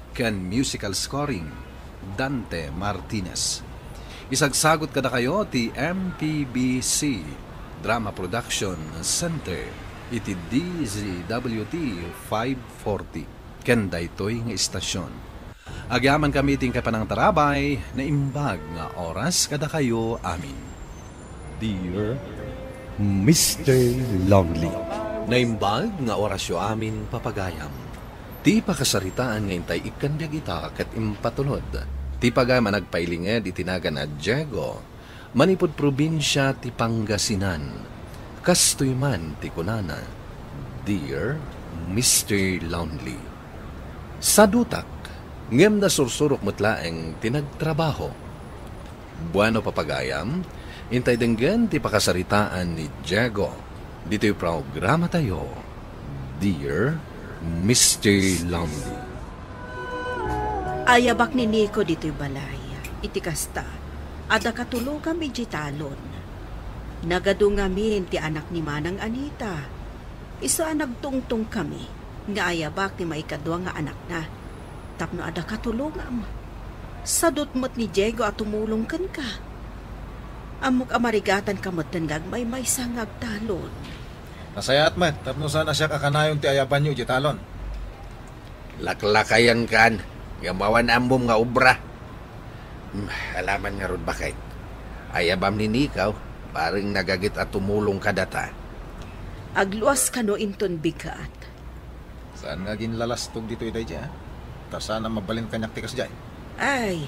Ken musical scoring, Dante Martinez. Isagsagut kadakayo ti M P B C Drama Production Center iti D Z W T five forty. Ken daytoy nga istasyon. Agyamankami iti inkay panangtarabay, naimbag nga oras kadakayo amin. Dear Mister Lonely. Naimbag nga orasyo amin, papagayam. Ti pakasaritaan nga intay ikkan biag ita ket impatulod ti pagayam a nagpailinged iti nagan a Diego, manipud probinsia ti Pangasinan. Kastoy man ti kunana, Dear Mister Lonely. Sadutak, ngem nasursurok met laeng ti nagtrabaho. Bueno, papagayam, intay denggen ti pakasaritaan ni Diego ditoy programatayo, Dear Mister Lonely. Ayabak ni Nico ditoy balay. Iti kasta, adda katulongam idiay talon. Nagadu ngamin ti anak ni Manang Anita. Isu a nagtungtong kami nga ayabak ti maikadua nga anakna. Tapno adda katulongam. Sadut met ni Diego a tumulong kenka. Ammok a marigatanka metten nga agmaymaysa nga agtalon. Nasayaat met, tapno saan a siak a kanayon ti ayabanyo idiay talon. Laklakayankan, ngem awan ammom nga obra. Hmm, alaman ngarud, baket. Ayabam ni Nico, bareng nagagit a tumulong kadata. Agluas kano inton bigat. Saan nga aginlalastog ditoy daydiay, a? Ta saan a mabalin kaniak ti kasdiay. Ay,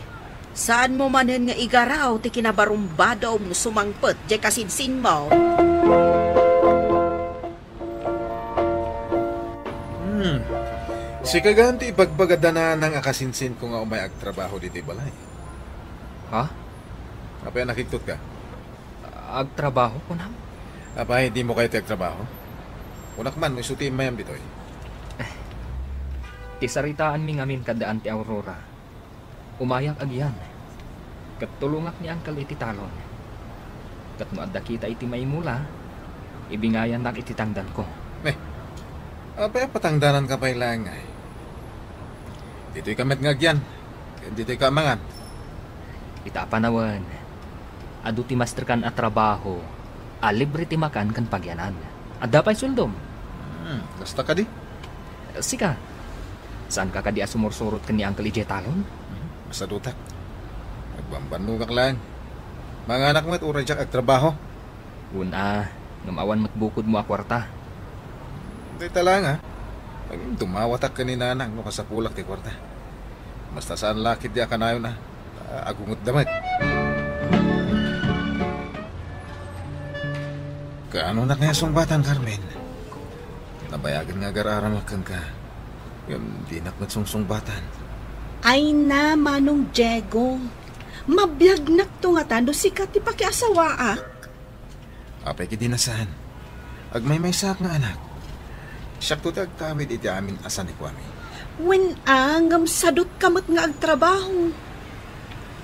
saanmo manen nga igaraw ti kinabarumbadom no sumangpet diay kasinsinmo. Hmm. Sika gayam ti ibagbagada nanang a kasinsinko nga umay agtrabaho ditoy balay. Ha? Apay a nakigtotka? Agtrabaho, kunam? Apay, dimo kayat ti agtrabaho? Kunak man, no isu ti immayam ditoy. Ti saritaanmi ngamin kad Auntie Aurora. Umayak agian. Ket tulongak ni Uncle iti talon. Ket no adda kita iti maimula, ibingayannak iti tangdanko. Eh, apay a patangdananka pay laeng, ay? Ditoyka met nga agian, ken ditoyka amangan. Ita a panawen, adu ti masterkan a trabaho a libre ti makan ken pagianan. Adda pay sueldom. Hmm, kasta kadi? Sika, saanka kadi a sumursurot ken ni Uncle idiay talon? Hmm, masadutak. Agbambannogak laeng. Manganak met uray diak agtrabaho. Wen a, ngem awan met bukodmo a kuarta. Dayta laeng, a. Ngem dumawatak ken ni Nanang no kasapulak ti kuarta. Basta saan la ketdi a kanayon, a. Agungetda met. Kaanonak nga sungbatan, Carmen? Nabayagen nga agar-aramak kenka. Ngem dinak met sungsungbatan. Ay na, Manong Diego. Mabiagnak to ngata no sika ti pakiasawaak. Apay ketdi a saan? Agmaymaysaak nga anak. Siakto ti agtawid iti amin a sanikuami. Wen a, ngem sadutka met nga agtrabaho.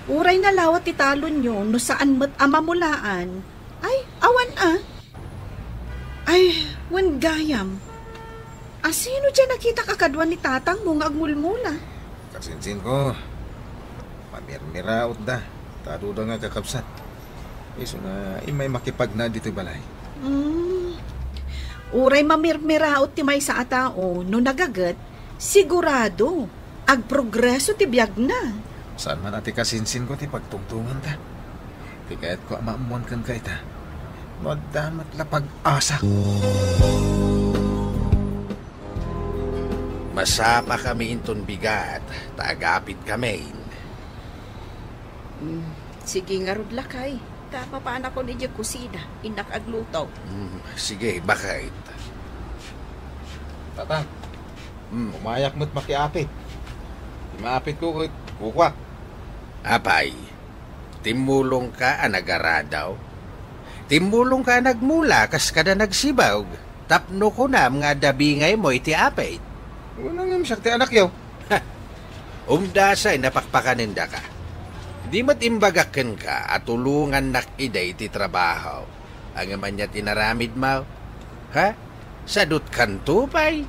Uray nalawa ti talonyo no saan met a mamulaan. Ay, awan a. Ay, wen gayam. Asino diay nakitak a kadua ni tatangmo nga agmulmula? Kasinsinko, mamirmirautda. Ta aduda nga kakabsat. Isu nga immay makipagna ditoy balay. Hmm. Uray mamirmiraut ti maysa a tao, no nagaget, sigurado, agprogreso ti biagna. Saan man a ti kasinsinko ti pagtungtunganta. Ti kayatko a maammuan kenka ita, no adda met la pag-asa. Masapakami inton bigat, ta agapit kami. Mm, sige ngarud, lakay. Ta papanakon idiay kusina, innak agluto. Mm, sige, baket. Tatang, mm, umayak met makiapit. Ti maapitko ket kukuak. Apay, timmulongka a nagaradaw? Timmulongka a nagmula kas kada nagsibag? Tapno kunam nga adda bingaymo iti apit. Wen a ngem siak ti anakyo. Umdasay napakpakanendaka. Di met imbagak kenka a tulongannak ida iti trabaho. Ngem ania ti inaramidmo? Ha? Sadutkanto pay?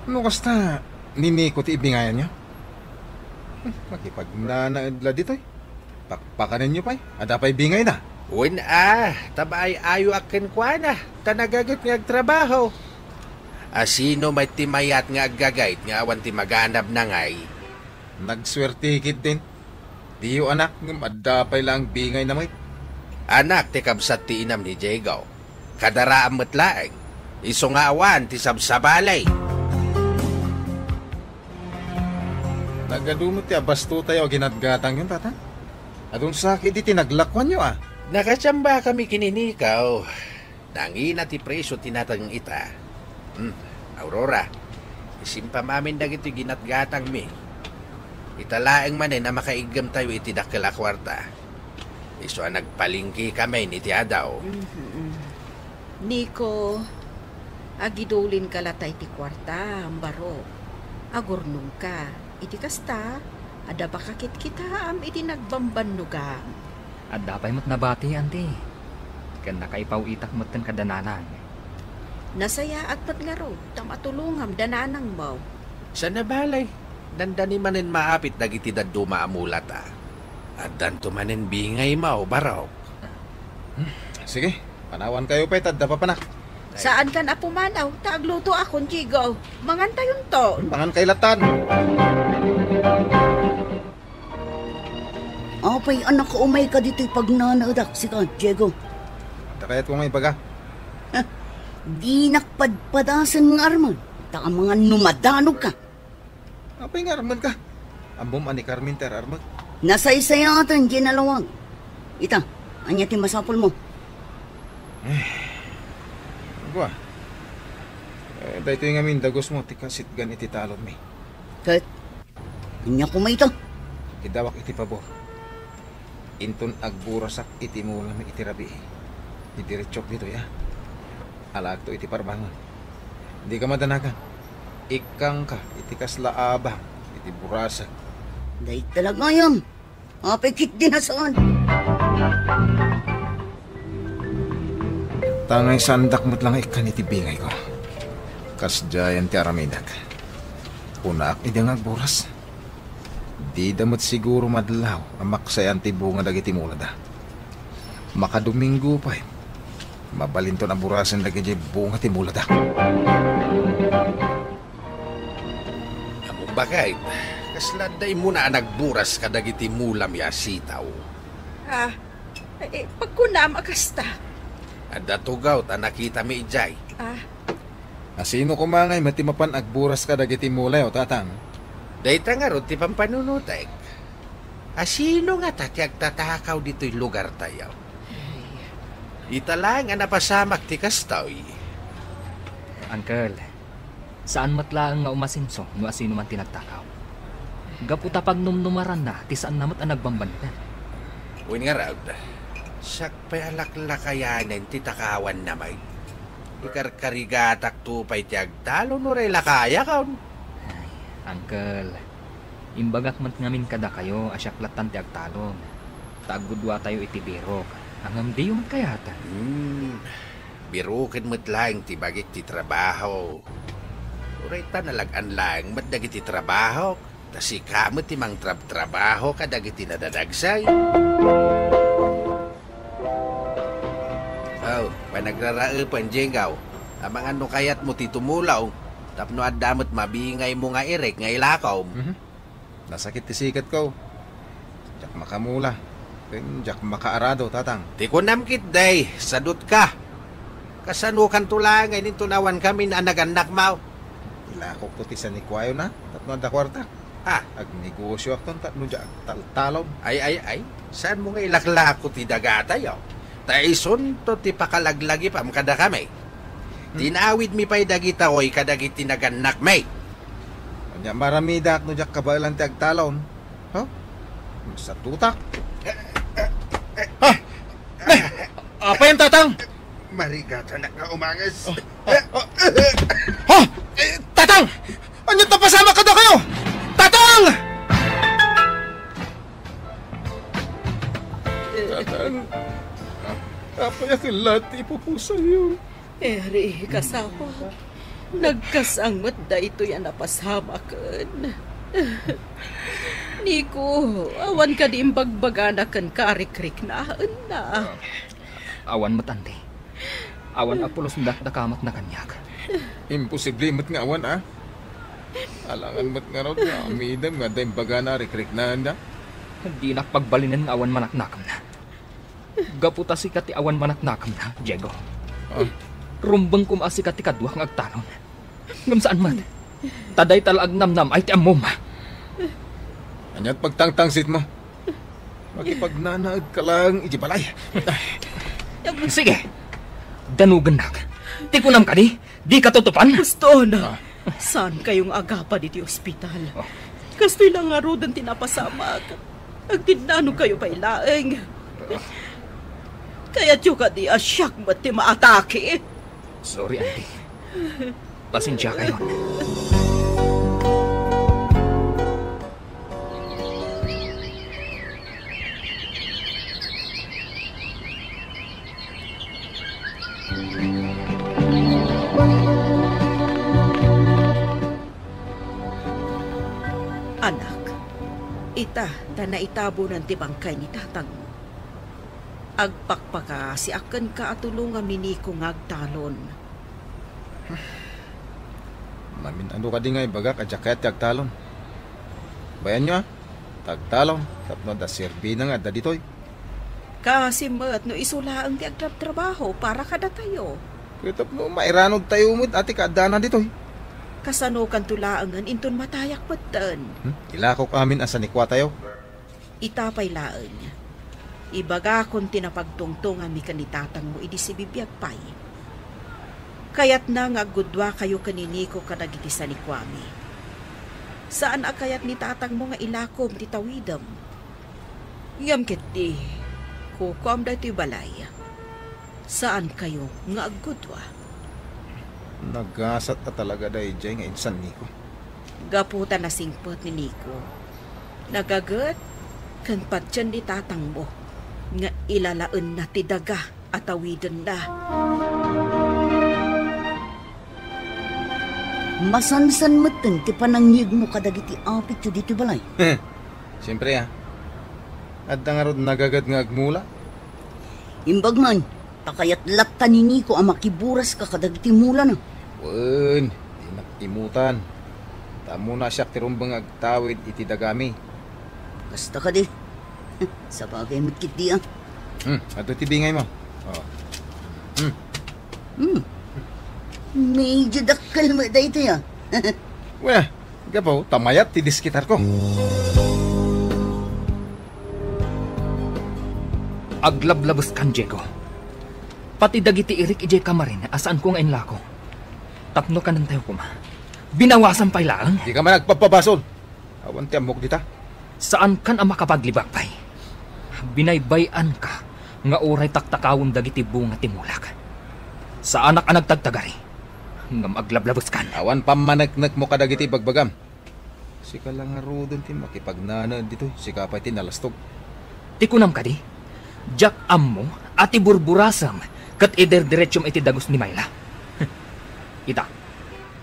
No kasta, ni Nico ti ibingayanyo? Hmm, makipagnanaed la ditoy. Pakpakanenyo pay, adda pay bingayna. Wen a, ta maay-ayoak kenkuana, ta nagaget nga agtrabaho. Asino met ti mayat nga aggagayt nga awan ti maganabna ngay? Nagsuerte ketdin. Diyo anak, ngem adda pay laeng bingayna met. Anak ti kabsat ti inam ni Diego. Kadaraam met laeng. Isu nga awan ti sabsabali. Nagadu met ti abastotayo a ginatgatangyon, Tatang? Adun sa ketdi ti naglakuanyo, a? Nakachamba kami ken ni Nico. Nangina ti presio ti nateng ita. Hmm, Aurora, isimpam amin dagitoy ginatgatangmi. Ita laeng manen a makaiggemtayo iti dakkel a kuarta. Isu a nagpalengke kami iti adaw. Mhm. Nico, agidulinka la tay ti kuarta, barok. Agurnongka. Iti kasta, adda pakakitkitaam iti nagbambannogam. Adda pay met nabati, anti. Ken nakaipaw-itak metten kada nanang. Nasayaat met ngarud ta matulongam da nanangmo. Saan a bale, dandani manen maapit dagiti dadduma a mulata. Addanto manen bingaymo, barok. Hmm, sige, panawankayo pay ta adda papanak. Saankan a pumanaw, ta aglutoakon, Diego. Mangantayonto. Hmm, mangankay lattan. Apay a nakaumayka ditoy pagnanaedak, sika, Diego? Adda kayatko nga ibaga? Dinak padpadasen nga armen, ta amangan no madanogka. Apay nga armenka? Ammom a ni Carmen ti ar-armek? Nasaysayaaten diay nalawag. Ita, ania ti masapulmo? Eh, agwa. Eh, daytoy ngamin dagusmo ti kasitgan iti talonmi. Ket ania koma ita? Idawak iti pabor. Inton agburasak iti mulami iti rabii, idiretsok ditoy, a. Alaekto iti parbangon. Dika madanagan. Ikkangka iti kasla abang iti burasak. Dayta la gayam. Apay ketdi a saan? Tangay saandak met la nga ikkan iti bingayko. Kasdiayen ti aramidek. Kunak idi nga agburas. Dida met siguro madlaw a maksayan ti bunga dagiti mulada. Makadomingo pay, mabalinton a burasen dagiti bunga ti mulada. Ammom, baket, kasla adda immuna a nagburas kadagiti mulami a sitaw? Ah, eh, pagkunam a kasta. Adda tugaw ta nakitami idiay. Ah, Asino koma ngay met ti mapan agburas kadagiti mulayo, Tatang? Dayta ngarud ti pampanunotek. Asino ngata ti agtatakaw ditoy lugartayo? Ay, Ita laeng a napasamak ti kastoy. Uncle, saan met laeng nga umasenso no asino man ti nagtakaw. Gapu ta pagnumnumaranna ti saanna met a nagbambaniden. Wen ngarud, siak pay a laklakayanen ti takawanna met. Ikarkarigatakto pay ti agtalon uray lakayakon. Ay, uncle, imbagak met ngamin kadakayo a siak lattan ti agtalon. Ta aggudwatayo iti birok. Ngem diyo met kayat. Hmm, biroken met laeng ti bagik ti trabaho. Uray ta nalag-an laeng met dagiti trabahok. Ta sika met ti mangtrabtrabaho kadagiti nadadagsay. Oh, panagraraepen, Diego. Amangan no kayatmo ti tumulong, tapno adda met mabingaymo nga irek nga ilakom. Mhm. Nasakit ti siketko. Diak makamula. Ken diak makaarado, Tatang. Ti kunam ketdi, sadutka. Kasanokanto laengen inton awan kamin a nagannakmo? Ilakokto ti sanikuayo na, tapno adda kuarta. Ah. Agnegosioakton tapno diak agtaltalon. Ay, ay, ay. Saanmo nga ilaklako ti dagatayo? Ta isunto ti pakalaglagipam kadakami. Hmm. Tinawidmi pay dagitoy kadagiti nagannakmi. Ania, maramidak no diak kabaelan ti agtalon. Ha? Masatutak. Ha? Ne! Apayen, Tatang? Marigatanak nga umanges. Oh, oh, oh. Ha? Eh, Tatang! Ania ti napasamak kadakayo? Tatang! Tatang, apay a ket la ti ipupusayo? Eri, kasawak, nagkas-ang met daytoy a napasamaken. Niko, awan kadi imbagbagana kenka a rikriknaenna? Awan met, Auntie. Awan a pulos dakdakami met a kaniak. Imposible met nga awan, a? Alangan met ngarud nga amidem nga adda imbagana a rikriknaenda. Dinak pagbalinen nga awan manaknakemna. Gapu ta sika ti awan manaknakemna, Diego. Ah. Rumbeng koma a sika ti kadua nga agtalon. Ngem saan met. Ta dayta la agnamnam-ay ti ammom. Ania ti pagtangtangsitmo? Makipagnanaedka laeng iti balay. Sige. Danugennak. Ti kunam kadi, dika tutupan? Huston. Ah. Saankayo nga agapad iti ospital? Oh. Kastoy la ngaruden ti napasamak. Agtinnanokayo pay laeng. Kayatyo kadi a siak met ti maatake? Sorry, Auntie. Pasensiakayon. Anak, ita ta naitabonan ti bangkay ni tatangmo. Agpakpakaasiak kenka a tulongam ni Nico nga agtalon. Namin-ano kadi nga ibagak a diak kayat ti agtalon? Bayanyo, a, ta agtalon tapno adda serbina nga adda ditoy. Kaasi met no isu laeng ti agtrabtrabaho para kadatayo. Ket tapno mairanudtayo met a ti kaaddana ditoy. Kasanokanto laengen inton matayak metten? Hmm? Ilakok amin a sanikuatayo. Ita pay laeng, ibagakon ti napagtungtonganmi ken ni tatangmo idi sibibiag pay. Kayatna nga aggudduakayo ken ni Nico kadagiti sanikuami. Saan a kayat ni tatangmo nga ilakom ti tawidem. Ngem ketdi, kukuam daytoy balay. Saankayo nga aggudua. Nagasat a talaga daydiay nga insanniko. Gapu ta nasingpet ni Nico, nagaget ken patien ni tatangmo nga ilalaenna ti daga a tawidenna. Masansan metten ti panangngegmo kadagiti apityo ditoy balay. Siempre, a. Adda ngarud nagaget nga agmula? Imbag man, ta kayat latta ni Nico a makiburaska kadagiti mulana. Wen, dinak imutan. Ta ammona a siak ti rumbeng nga agtawid iti dagami. Kasta kadi. Sabagay met ketdi, a. Hmm, adda ti bingaymo. Oh. Hmm. Hmm. Medyo dakkel met daytoy, a. Wen, gapu ta mayat ti diskitarko. Aglablabeskan, Diego. Pati dagiti irik idiay kamarin a saanko nga inlako. Tapno kanentayo koma. Binawasan pay laeng. Dika man agpabbabasol. Awan ti ammok dita. Saankan a makapaglibak pay. Binaybay-anka nga uray taktakawen dagiti bunga ti mulak. Saanak a nagtagtagari. Ngem aglablabeskan. Awan pammaneknekmo kadagiti ibagbagam. Sika la ngaruden ti makipagnanaed ditoy, sika pay ti nalastog. Ti kunam kadi, diak ammo a ti burburasem ket iderdiretsum iti dagus ni Myla. Ita,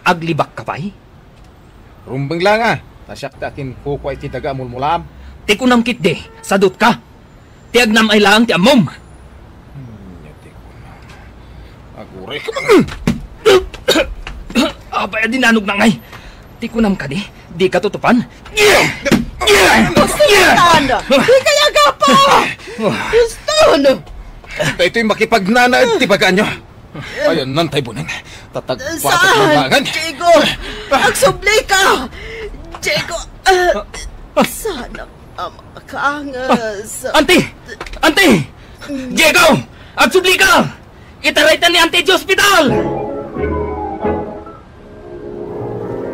aglibakka pay? Rumbeng laeng a, ta siak ti akinkukua iti daga a mulmulaam. Ti kunam ketdi, sadutka! Ti agnam-ay laeng ti ammom. Ania ti kunam? Aguray ka man. Apay a dinanogna ngay? Ti kunam kadi, dika tutupan? Baston! Dika agapa! Baston! Daytoy makipagnanaed ti bagaanyo. Ayanna tay buneng. Tatagpatak Saan? Diego! Agsublika! Diego! Ah, saan ang ama ka nga sa- Auntie! Auntie! Diego! Agsublika! Itaraytan ni Auntie ti ospital!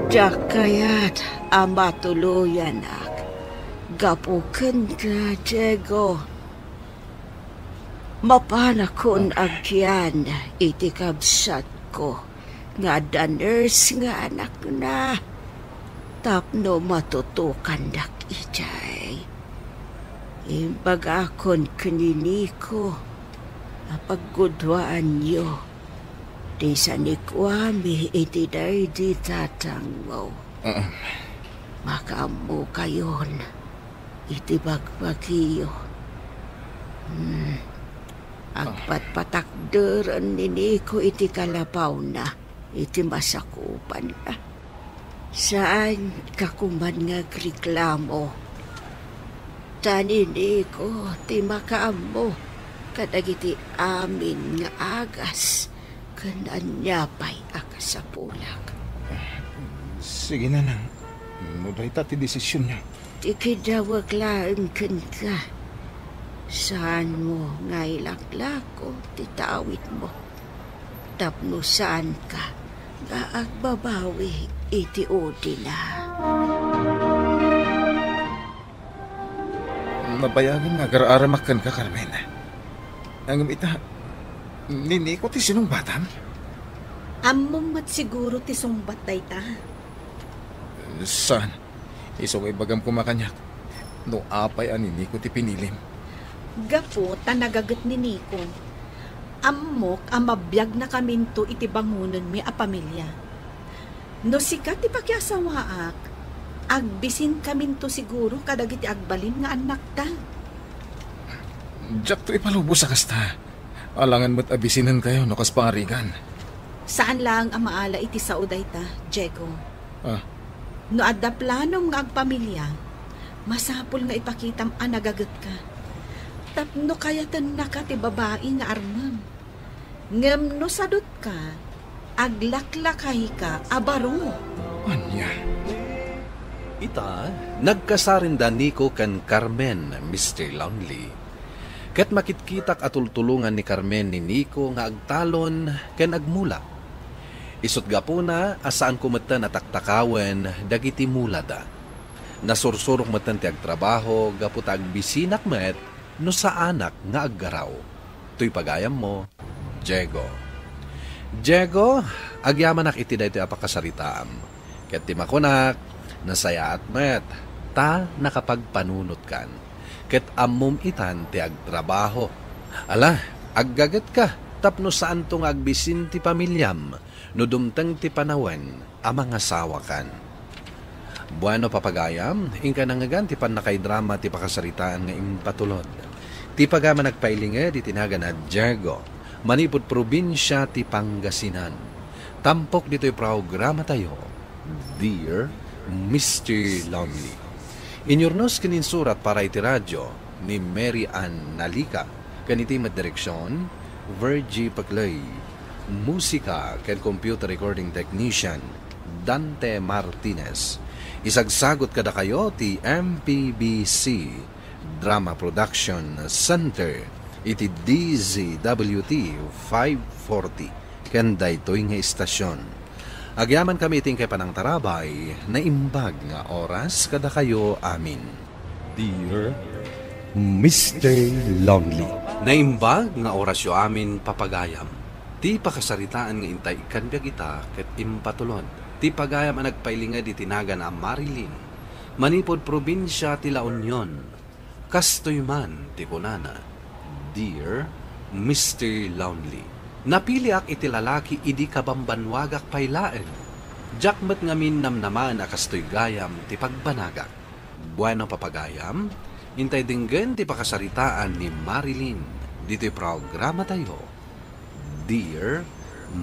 Diak kayat a matuloyanak gapu kenka, Diego. Mapanakon agyan iti kabsatko nga adda nurse nga anakna tapno matutukandak idiay. Imbagakon ken ni Nico a pagguduaanyo ti sanikuami iti daydi tatangmo. Makaammokayon iti bagbagiyo. Hmm. Agpatpatakderen ni Nico iti kalapawna iti masakupanna. Saanka koman nga agreklamo. Ta ni Nico ti makaammo kadagiti amin nga agas ken ania pay a kasapulak. Sige, Nanang. No dayta ti desisionyo. Ti kidawek laeng kenka. Saanmo nga ilaklako ti tawidmo tapno saanka nga agbabawi iti udina. Nabayagen nga agar-aramak kenka, Carmen. Ngem ita, ni Nico ti sinungbatam? Ammom met siguro ti sungbat dayta. Saan? Isu nga ibagam koma kaniak no apay a ni Nico ti pinilim. Gapu ta nagaget ni Nico, ammok a mabiagnakaminto iti bangonenmi a pamilia. No sika ti pakiasawaak, agbisinkaminto siguro kadagiti agbalin nga annakta. Diakto ipalubos a kasta. Alangan met a bisinenkayo no kas paarigan. Saan laeng a maala iti sao dayta, Diego. Ah. No adda planom nga agpamilia, masapul nga ipakitam a nagagetka. Tapno kayatennaka ti babai nga armem. Ngem no sadutka, aglaklakayka a baro. Ania? Ita, nagkasarenda Nico ken Carmen, Mister Lonely. Ket makitkitak a tultulongan ni Carmen ni Nico nga agtalon ken agmula. Isut' gapuna a saanko metten a taktakawen dagiti mulada. Nasursurok metten ti agtrabaho gapu ta agbisinak met no saanak nga aggaraw. Toy pagayammo, Diego. Diego, agyamanak iti daytoy a pakasaritaam. Ket ti makunak, nasayaat met, ta nakapagpanunotkan. Ket ammom itan ti agtrabaho. Ala, aggagetka tapno saanto nga agbisin ti pamiliam no dumteng ti panawen a mangasawakan. Bueno, papagayam, inka nangngegan ti pannakaidrama ti pakasaritaan nga impatulod. Ti pagayam a nagpailinged iti nagan a Diego, manipud probinsia ti Pangasinan. Tampok ditoy programatayo, Dear Mister Lonely. Inyurnos ken insurat para iti radyo ni Mary Ann Nalica, ken iti met direksion, Virgie Paclay. Musika ken computer recording technician, Dante Martinez. Isagsagut kadakayo ti M P B C Drama Production Center. iti D Z W T five forty ken daytoy nga istasion. Agyamankami iti inkay panangtarabay, naimbag nga oras kadakayo amin. Dear Mister Lonely. Naimbag nga orasyo amin, papagayam. Ti pakasaritaan nga intay ikkan biag ita ket impatulod ti pagayam a nagpailinged iti nagan a Marilyn, manipud probinsia ti La Union. Kastoy man ti kunana, "Dear Mister Lonely, napiliak iti lalaki idi kabambanwagak pay laeng. Diak met ngamin namnamaen a kastoy gayam ti pagbanagak." Bueno, papagayam, intay denggen ti pakasaritaan ni Marilyn ditoy programatayo, Dear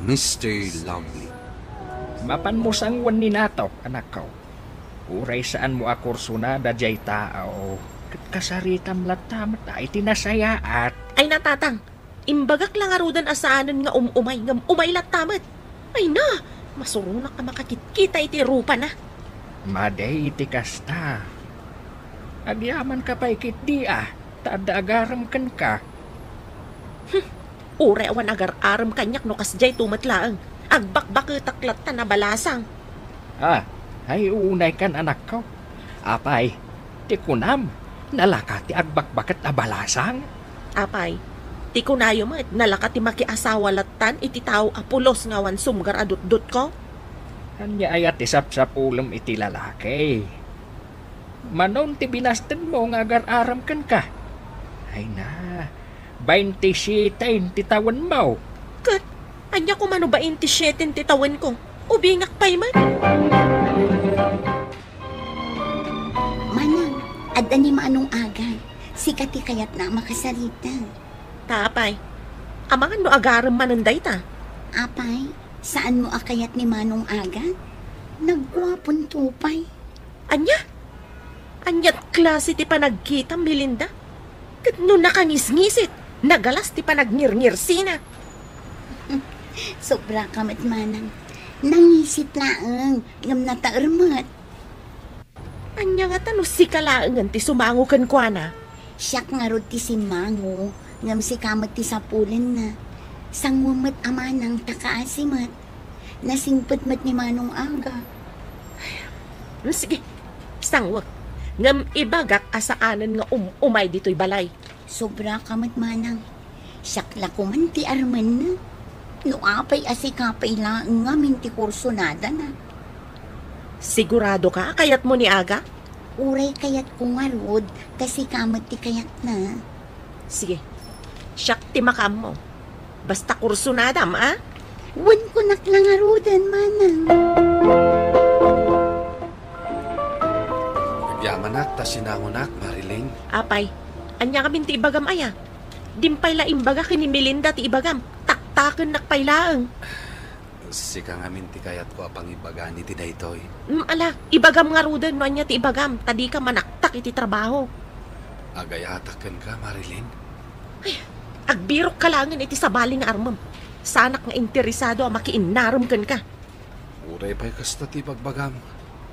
Mister Lonely. Mapanmo sanguen ni natok, anakko. Uray saanmo a kursunada diay tao, ket kasaritam latta met a iti nasayaat. Ay, natatang, imbagak la ngaruden a saanen nga um-umay ngem umay latta met. Ay na, masuronak a makakitkita iti rupana. Madi iti kasta. Agyamanka pay ketdi a, ta adda agarem kenka. Hmm, uray awan agar-arem kaniak no kasdiay to met laeng. Agbakbaketak latta a balasang. Ah, ay, uunaykan, anakko. Apay, ti kunam, nalaka ti agbakbaket a balasang? Apay, ti kunayo met, nalaka ti makiasawa lattan iti tao a pulos nga awan sumgar a dutdotko? Ania aya ti sapsapulem iti lalaki? Manon ti binastedmo nga agar-arem kenka? Ay na, baintisiete ti tawenmo. Ket ania koma no baintisiete ti tawenko? Ubingak pay met. Manang, adda ni Manong Aga. Sika ti kayatna a makasarita. Ta apay, amangan no agarem manen dayta. Apay, saanmo a kayat ni Manong Aga? Nagguaponto pay. Ania? Aniat klase ti panagkitam, Melinda? Ket no nakangisngisit, nagalas ti panagngirngirsina. Sobra ka met, manang. Nangisit laeng, ngem nataer met. Ania ngata no sika laengen ti sumango kenkuana? Siak ngarud ti simmango, ngem sika met ti sapulenna. Sanguem met a manang ta kaasi met. Nasingpet met ni Manong Aga. Sige, sanguek. Ngem ibagak a saanen nga um-umay ditoy balay. Sobra ka met, manang. Siak la koman ti armenna. No apay a sika pay laeng ngamin ti kursunadana. Sigurado ka a kayatmo ni Aga? Uray kayatko ngarud, ta sika met ti kayatna. Sige, siak ti makaammo. Basta kursunadam, a? Wen, kunak la ngaruden, manang. Agyamanak ta sinangonak, Marilyn. Apay, ania ngamin ti ibagam aya? Dimpay la imbaga ken ni Melinda ti ibagam. Taktakennak pay laeng. Sika ngamin ti kayatko a pangibagana iti daytoy. Mm, ala, ibagam ngaruden no ania ti ibagam, ta dika manaktak iti trabaho. Agayatak kenka, Marilyn. Ay, agbirok ka laengen iti sabali nga armem. Saanak nga interesado a makiinnarem kenka. Uray pay kasta ti ibagbagam,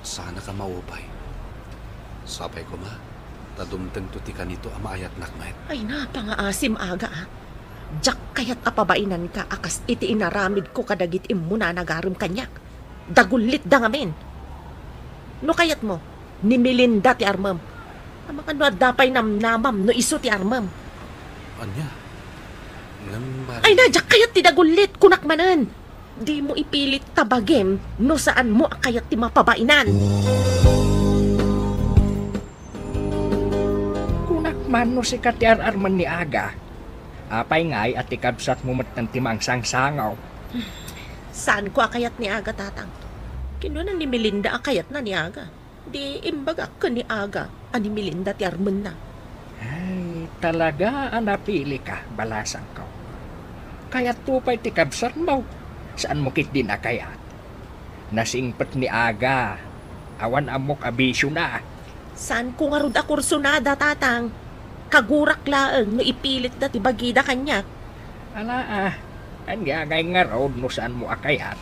saanak a maupay. Sapay koma, ta dumtengto ti kanito a maayatnak met. Ay, napangaasim, Aga, a. Diak kayat a pabainanka a kas iti inaramidko kadagiti immuna a nagarem kaniak. Dagullitda ngamin. No kayatmo, ni Melinda ti armem. Amangan no adda pay namnamam no isu ti armem. Ania? Ngem, Marilyn. Ay na, diak kayat ti dagullit, kunak manen. Dimo ipilit ta bagim no saanmo a kayat ti mapabainan. Kunak man no sika ti ar-armen ni Aga. Apay ngay a ti kabsatmo metten ti mangsangsangaw? Saanko a kayat ni Aga, Tatang. Kinuna ni Melinda a kayatna ni Aga. Di imbagak ken ni Aga a ni Melinda ti armenna. Ay, talaga a napilika, balasangko. Kayatto pay ti kabsatmo, saanmo ketdin a kayat. Nasingpet ni Aga, awan ammok a bisiona. Saanko ngarud a kursunada, Tatang. Kagurak laeng no ipilitda ti bagida kaniak. Ala, a, ania ngay ngarud no saanmo a kayat?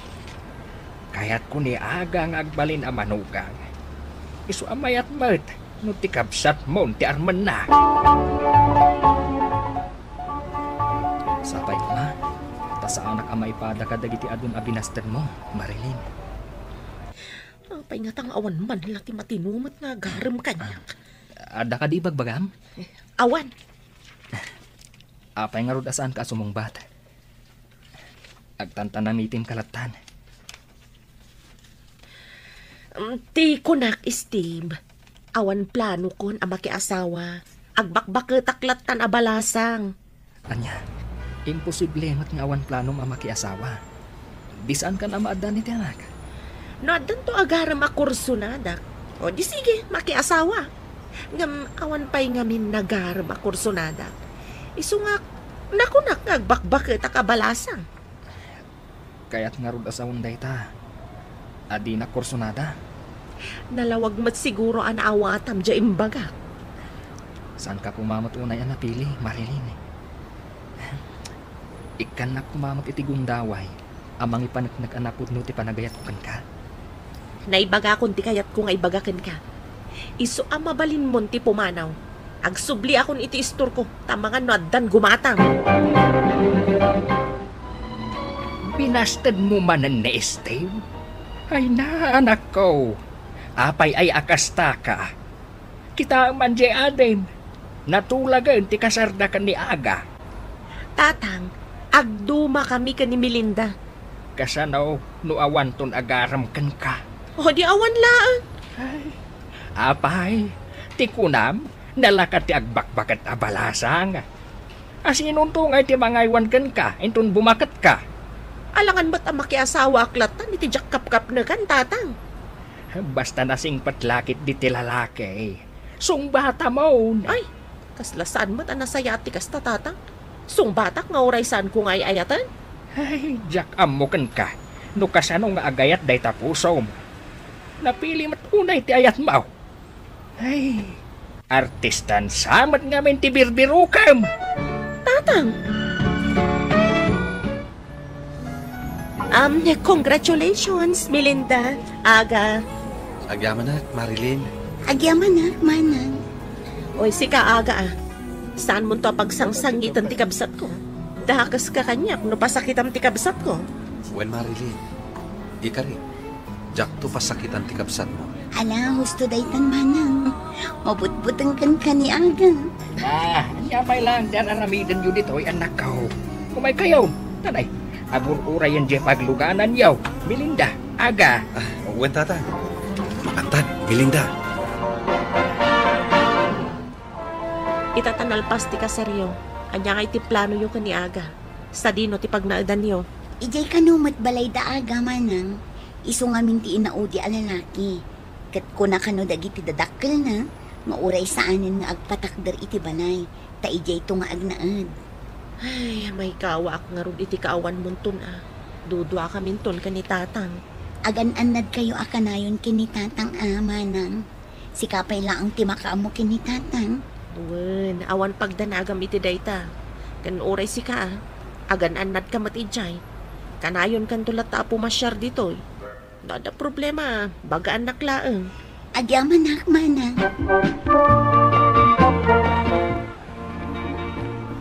Kayatko ni Aga nga agbalin a manugang. Isu a mayat met no ti kabsatmon ti armenna. Saanak a maipada kadagiti adun a binastedmo, Marilyn. Apay ngata nga awan man la ti matinumet nga agarem kaniak? Adda kadi ibagbagam? Awan. Apay ngarud a saanka a sumungbat? Agtantanamitim ka lattan. Mm, ti kunak, Steve, awan planokon a makiasawa. Agbakbaketak lattan a balasang. Ania, imposible met nga awan planom a makiasawa. Di saankan a maaddan iti anak? No addanto agarem a kursonadak, o di sige, makiasawa. Ngem awan pay ngamin nagarem a kursonadak. Isu nga, nakunak nga agbakbaketak a balasang. Kayat ngarud a sawen dayta a dinak kursunada? Nalawag met siguro a naawatam diay imbagak. Saanka koma met unay a napili, Marilyn. Ikkannak koma met iti gundaway a mangipaneknek a napudno ti panagayatko kenka. Naibagakon ti kayatko nga ibaga kenka. Isu a mabalinmon ti pumanaw. Agsubliakon iti istorko, ta mangan no addan gumatang. Binastedmo manen ni Steve? Ay na, anakko. Apay ay a kastaka? Kitaem man diay adim. Natulagen ti kasarda ken ni Aga. Tatang, agdumakami ken ni Melinda. Kasano no awanton agarem kenka? O, di awan laeng. Ay, apay, ti kunam, nalaka ti agbakbaket a balasang. Asinonto ngay ti mangaywan kenka inton bumaketka? Alangan met a makiasawaak lattan iti diak kapkapnekan, Tatang. Basta nasingpet la ketdi ti lalaki, sungbatamon. Ay, kasla saan met a nasayaat ti kasta, Tatang. Sungbatak nga uray saanko nga ay-ayaten? Ay, diak ammo kenka no kasano nga agayat dayta pusom. Napili met unay ti ayatmo. Ay, artistan sa met ngamin ti birbirukem. Tatang! Um, congratulations, Melinda, Aga. Agyamanak, Marilyn. Agyamanak, Manang. Oy, sika, Aga, ah. Saanmonto a pagsangsangiten ti kabsatko? Dakeska kaniak no pasakitam ti kabsatko. Wen, Marilyn. Ikari, diakto pasakitan ti kabsatmo. Ala, husto daytan, Manang. Mabutbuteng kenka ni Aga. Ah, ania pay laeng ti ar-aramidenyo ditoy, annakko? Umaykayo. Tanay, agur-urayen diay paglugananyo. Melinda, Aga. Ah, wen, Tatang. Makantan, Melinda. Ita ta nalpas ti kasaryo, ania ngay ti planoyo ken ni Aga? Sadino ti pagnaedanyo? Idiay kano met balayda Aga, Manang. Isu ngamin ti inaudi a lalaki. Ket kuna kano dagiti dadakkelna nga uray saanen nga agpatakder iti balay, ta idiayto nga agnaed. Ay, maykawaak ngarud iti kaawanmonton a. Duduakaminton ken ni Tatang. Agan-annadkayo a kanayon ken ni Tatang a, Manang. Sika pay laeng ti makaammo ken ni Tatang. Wen, awan pagdanagam iti dayta. Ken uray sika a, agan-annadka met idiay. Kanayonkanto latta a pumasiar ditoy. No adda problema, bagaannak laeng. Agyamanak, Manang.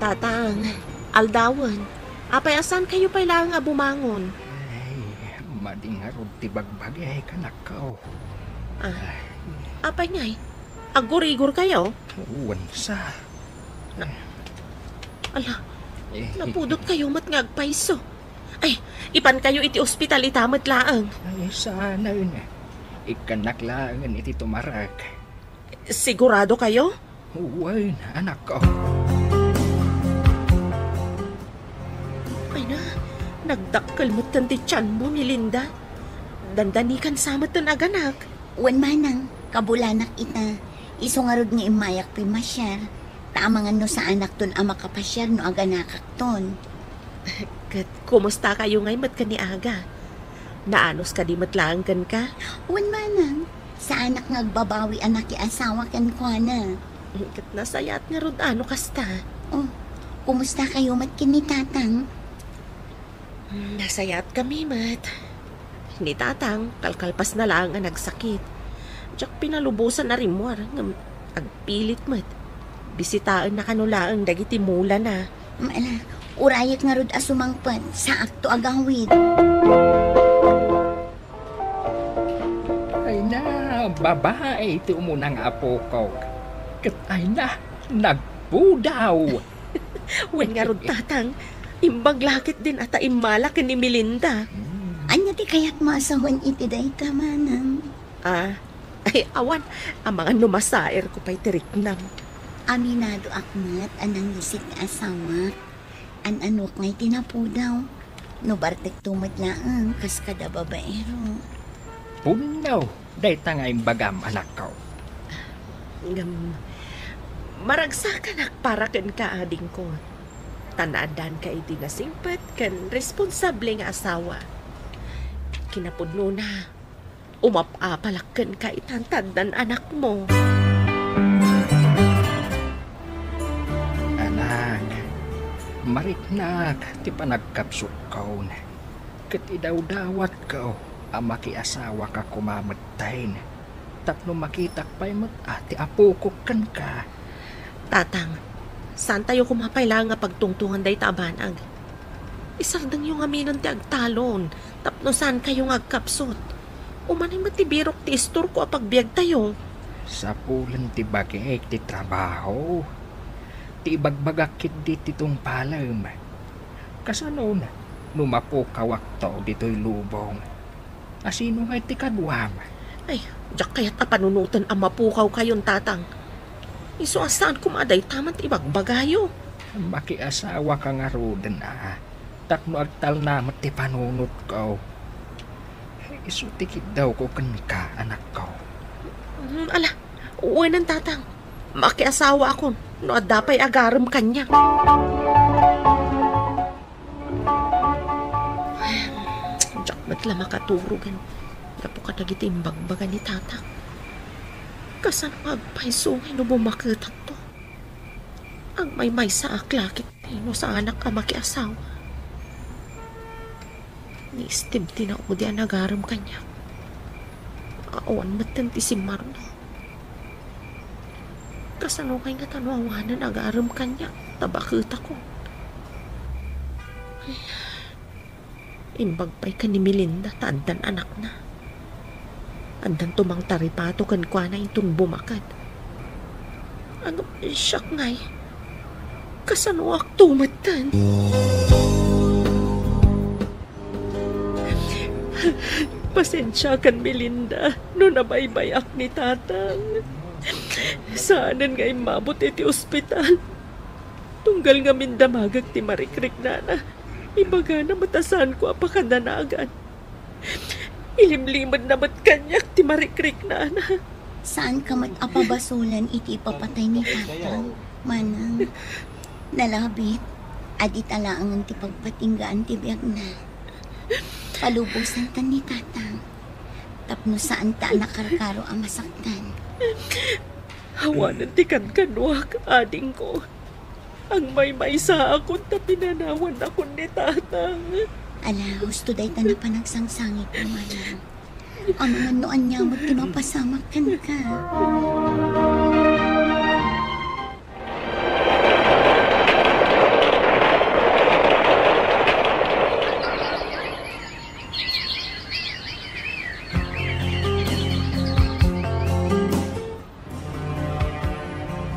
Tatang, aldawen. Apay a saankayo pay laeng a bumangon? Ay, madi ngarud ti bagbagik, anakko. Ah, apay ngay? Agurigorkayo? Wen sa. Na-, ala, eh, napudotkayo met nga agpayso. Ay, ipankayo iti ospital ita met laeng. Ay, saanen. Ikkannak laengen iti tumarek. Siguradokayo? Wen, anakko. Ay na, nagdakkel metten ti tianmo, Melinda. Dandanikan sa metten aganak. Wen, Manang, kabulanak ita. Isu ngarud nga immayak pimasiar. Ta amangan no saanakton a makapasiar no aganakakton. Ket kumustakayo ngay met ken ni Aga? Naanus kadi met laeng kenka? Wen, Manang. Saanak nga agbabawi a nakiasawa kenkuana. Ket nasayaat ngarud a no kasta. Oh, kumustakayo met ken ni Tatang? Hmm, nasayaatkami met. Ni Tatang, kalkalpasna laeng a nagsakit. Diak pinalubosan a rimmuar, ngem agpilit met. Bisitaenna kano laeng dagiti mulana. Mm, ala, Urayek ngarud a sumangpet, saakto agawid. Ay na, babae ti umuna nga apokok. Ket ay na, nagpudaw. Wen ngarud, Tatang, imbag la ketdin a ta immala ken ni Melinda. Hmm. Ania ti kayatmo a sawen iti dayta, Manang? Ah, ay, awan, amangan no masaerko pay ti riknam. Aminadoak met a nangisit nga asawak. An-anok ngay ti napudaw. No bartekto met laeng, kas kada babaero. Punno dayta nga imbagam, anakko. Ngem, maragsakanak para kenka, adingko. Ta naaddaanka iti nasingpet ken responsable nga asawa. Kinapudnona, umap-apalak kenka itan ta addan anakmo. Anak, mariknak ti panagkapsutkon, ket idawdawatko a makiasawaka koma metten tapno makitak pay met a ti apokok kenka. Tatang, saantayo koma pay laeng nga pagtungtongan dayta a banag. Isardengyo ngaminen ti agtalon tapno saankayo nga agkapsut. Umanay met ti birok ti istorko a pagbiagtayo. Sapulen ti bagik ti trabaho. Ti ibagbagak ketdi ti tungpalem. Kasano no mapukawakto ditoy lubong? Asino ngay ti kaduam? Ay, diak kayat a panunoten a mapukawkayon, Tatang. Isu a saan koma a dayta met ti ibagbagayo. Makiasawaka ngaruden a, tapno agtalna met ti panunotko. Isu ti kiddawko kenka, anakko. Mm, ala, wenen, Tatang. Makiasawaakon no adda pay agarem kaniak. Diak met la makaturogen gapu kadagiti imbagbaga ni Tatang. Kasano nga agpayso ngay no bumaketakto? Agmaymaysaak la ketdi no saanak a makiasawa. Ni Steve ti naudi a nagarem kaniak. Awan metten ti simmarno. Kasano ngay ngata no awanen agarem kaniak ta baketakon? Imbag pay ken ni Melinda ta addan anakna. Addanto mangtaripato kenkuana inton bumaket. Ngem siak ngay, kasanoakto metten? Pasensiakan, Melinda, no nabaybay-ak ni Tatang. Saanen nga immabot iti ospital. Tunggal ngamin damagek ti marikriknana, ibagana met a saanko a pakadanagan. Ilimlimedna met kaniak ti marikriknana. Saanka met a pabasolan iti ipapatay ni Tatang, Manang. Nalabit a dita laengen ti pagpatinggaan ti biagna. Palubosantan ni Tatang tapno saanta a nakarkaro a masaktan. Awanen ti kankanoak, adingko. Agmaymaysaakon ta pinanawannakon ni Tatang. Ala, husto dayta a panagsangsangit, Manang. Amangan no ania met ti mapasamak kenka.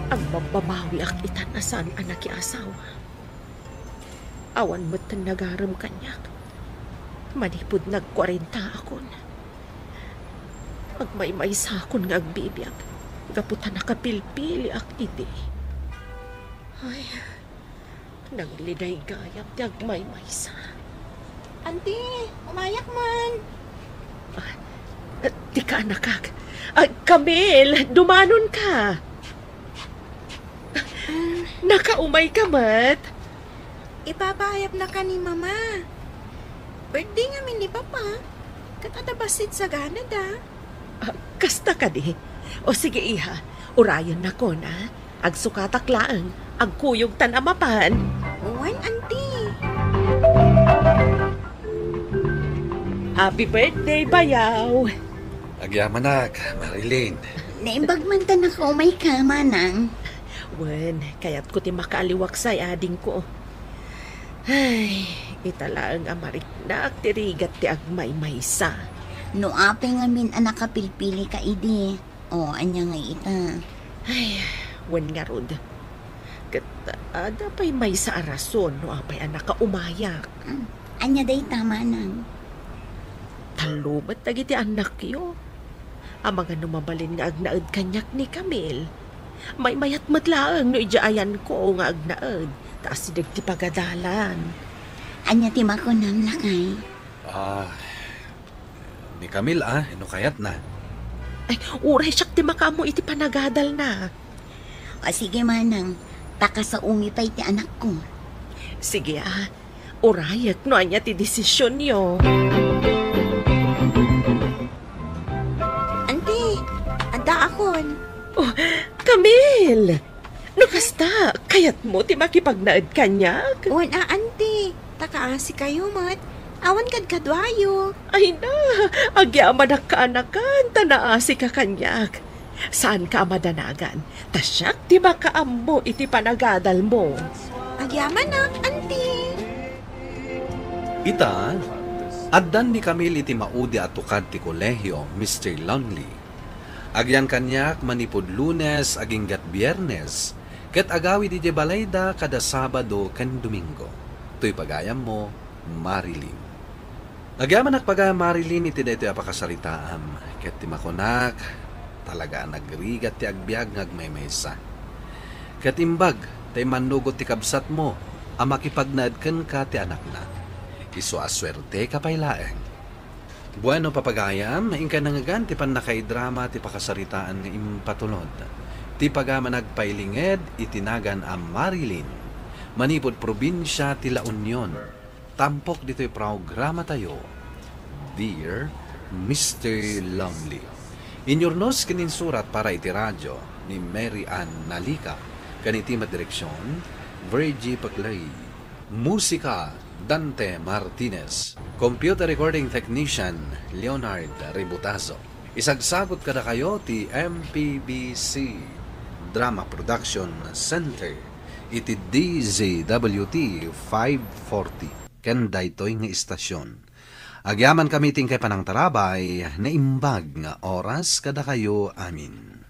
Agbabbabawiak itan a saan a nakiasawa. Awan metten nagarem kaniak. Manipud nagkuarentaakon, agmaymaysakon nga agbibiag gapu ta nakapilpiliak idi. Ay, nagliday gayam ti agmaymaysa. Anti, umayak man. Ah, tika, anakak. Ah, Camille, dumanonka. Ah. Nakaumayka met? Ipapaayapnaka ni Mama. Birthday ngamin ni Papa. Ket adda bassit saganada. Ah, kasta kadi? O sige, iha, urayennakon, a. Agsukatak laeng, agkuyogtan a mapan. Wen, Anti. Happy birthday, bayaw! Agyamanak, Marilyn. Naimbag man ta nakaumayka, Manang. Wen, kayatko ti makaaliwaksay, adingko. Ay, ita laeng a mariknak ti rigat ti agmaymaysa. No apay ngamin a nakapilpili ka idi, o, ania ngay ita? Ay, wen ngarud. Ket adda pay maysa a rason no apay a nakaumayak. Mm, ania dayta, manang? Tallo met dagiti annakyo. Amangan no mabalin nga agnaed kaniak ni Camille. Maymayat met laeng no idiay ayanko nga agnaed, ta asideg ti pagadalan. Ania ti makunam, lakay? Ah, ni Camille, ah, no kayatna. Ay, uray siak ti makaammo iti panagadalna. O, sige, manang. Ta kasaomi pay ti anakko. Sige, ah. Urayek no ania ti desisionyo. Anti, addaakon. Oh, Camille! No kasta, kayatmo ti makipagnaed kaniak? Wen a, anti. Ta kaasikayo met. Awan kadkaduayo. Ay na, agyamanak kaanakan, ta naasika kaniak. Saanka a madanagan, ta siak ti makaammo iti panagadalmo. Agyamanak, anti. Ita, addan ni Camille iti maudi a tukad ti kolehio, Mister Lonely. Agyan kaniak manipud Lunes aginggat Biernes, ket agawid idiay balayda kada Sabado ken Domingo. Toy pagayammo, Marilyn. Agyamanak pagayam, Marilyn, iti daytoy a pakasaritaam, ket ti makunak, talaga a nagrigat ti agbiag nga agmaymaysa. Ket imbag ta immannugot ti kabsatmo a makipagnaed kenka ti anakna. Isu a suerteka pay laeng. Bueno, papagayam, inkay nangngegan ti pannakaidrama ti pakasaritaan nga impatulod. Ti pagayam a nagpailinged iti nagan a Marilyn, manipud probinsia ti La Union. Tampok ditoy programatayo, Dear Mister Lonely. Inyurnos ken insurat para iti radio ni Mary Ann Nalica, ken iti met direksion, Virgie Paclay. Musika, Dante Martinez. Computer recording technician, Leonard Ributazo. Isagsagut kadakayo ti M P B C Drama Production Center iti D Z W T five forty ken daytoy nga istasion. Agyamankami ti inkay panangtarabay, naimbag nga oras kadakayo amin.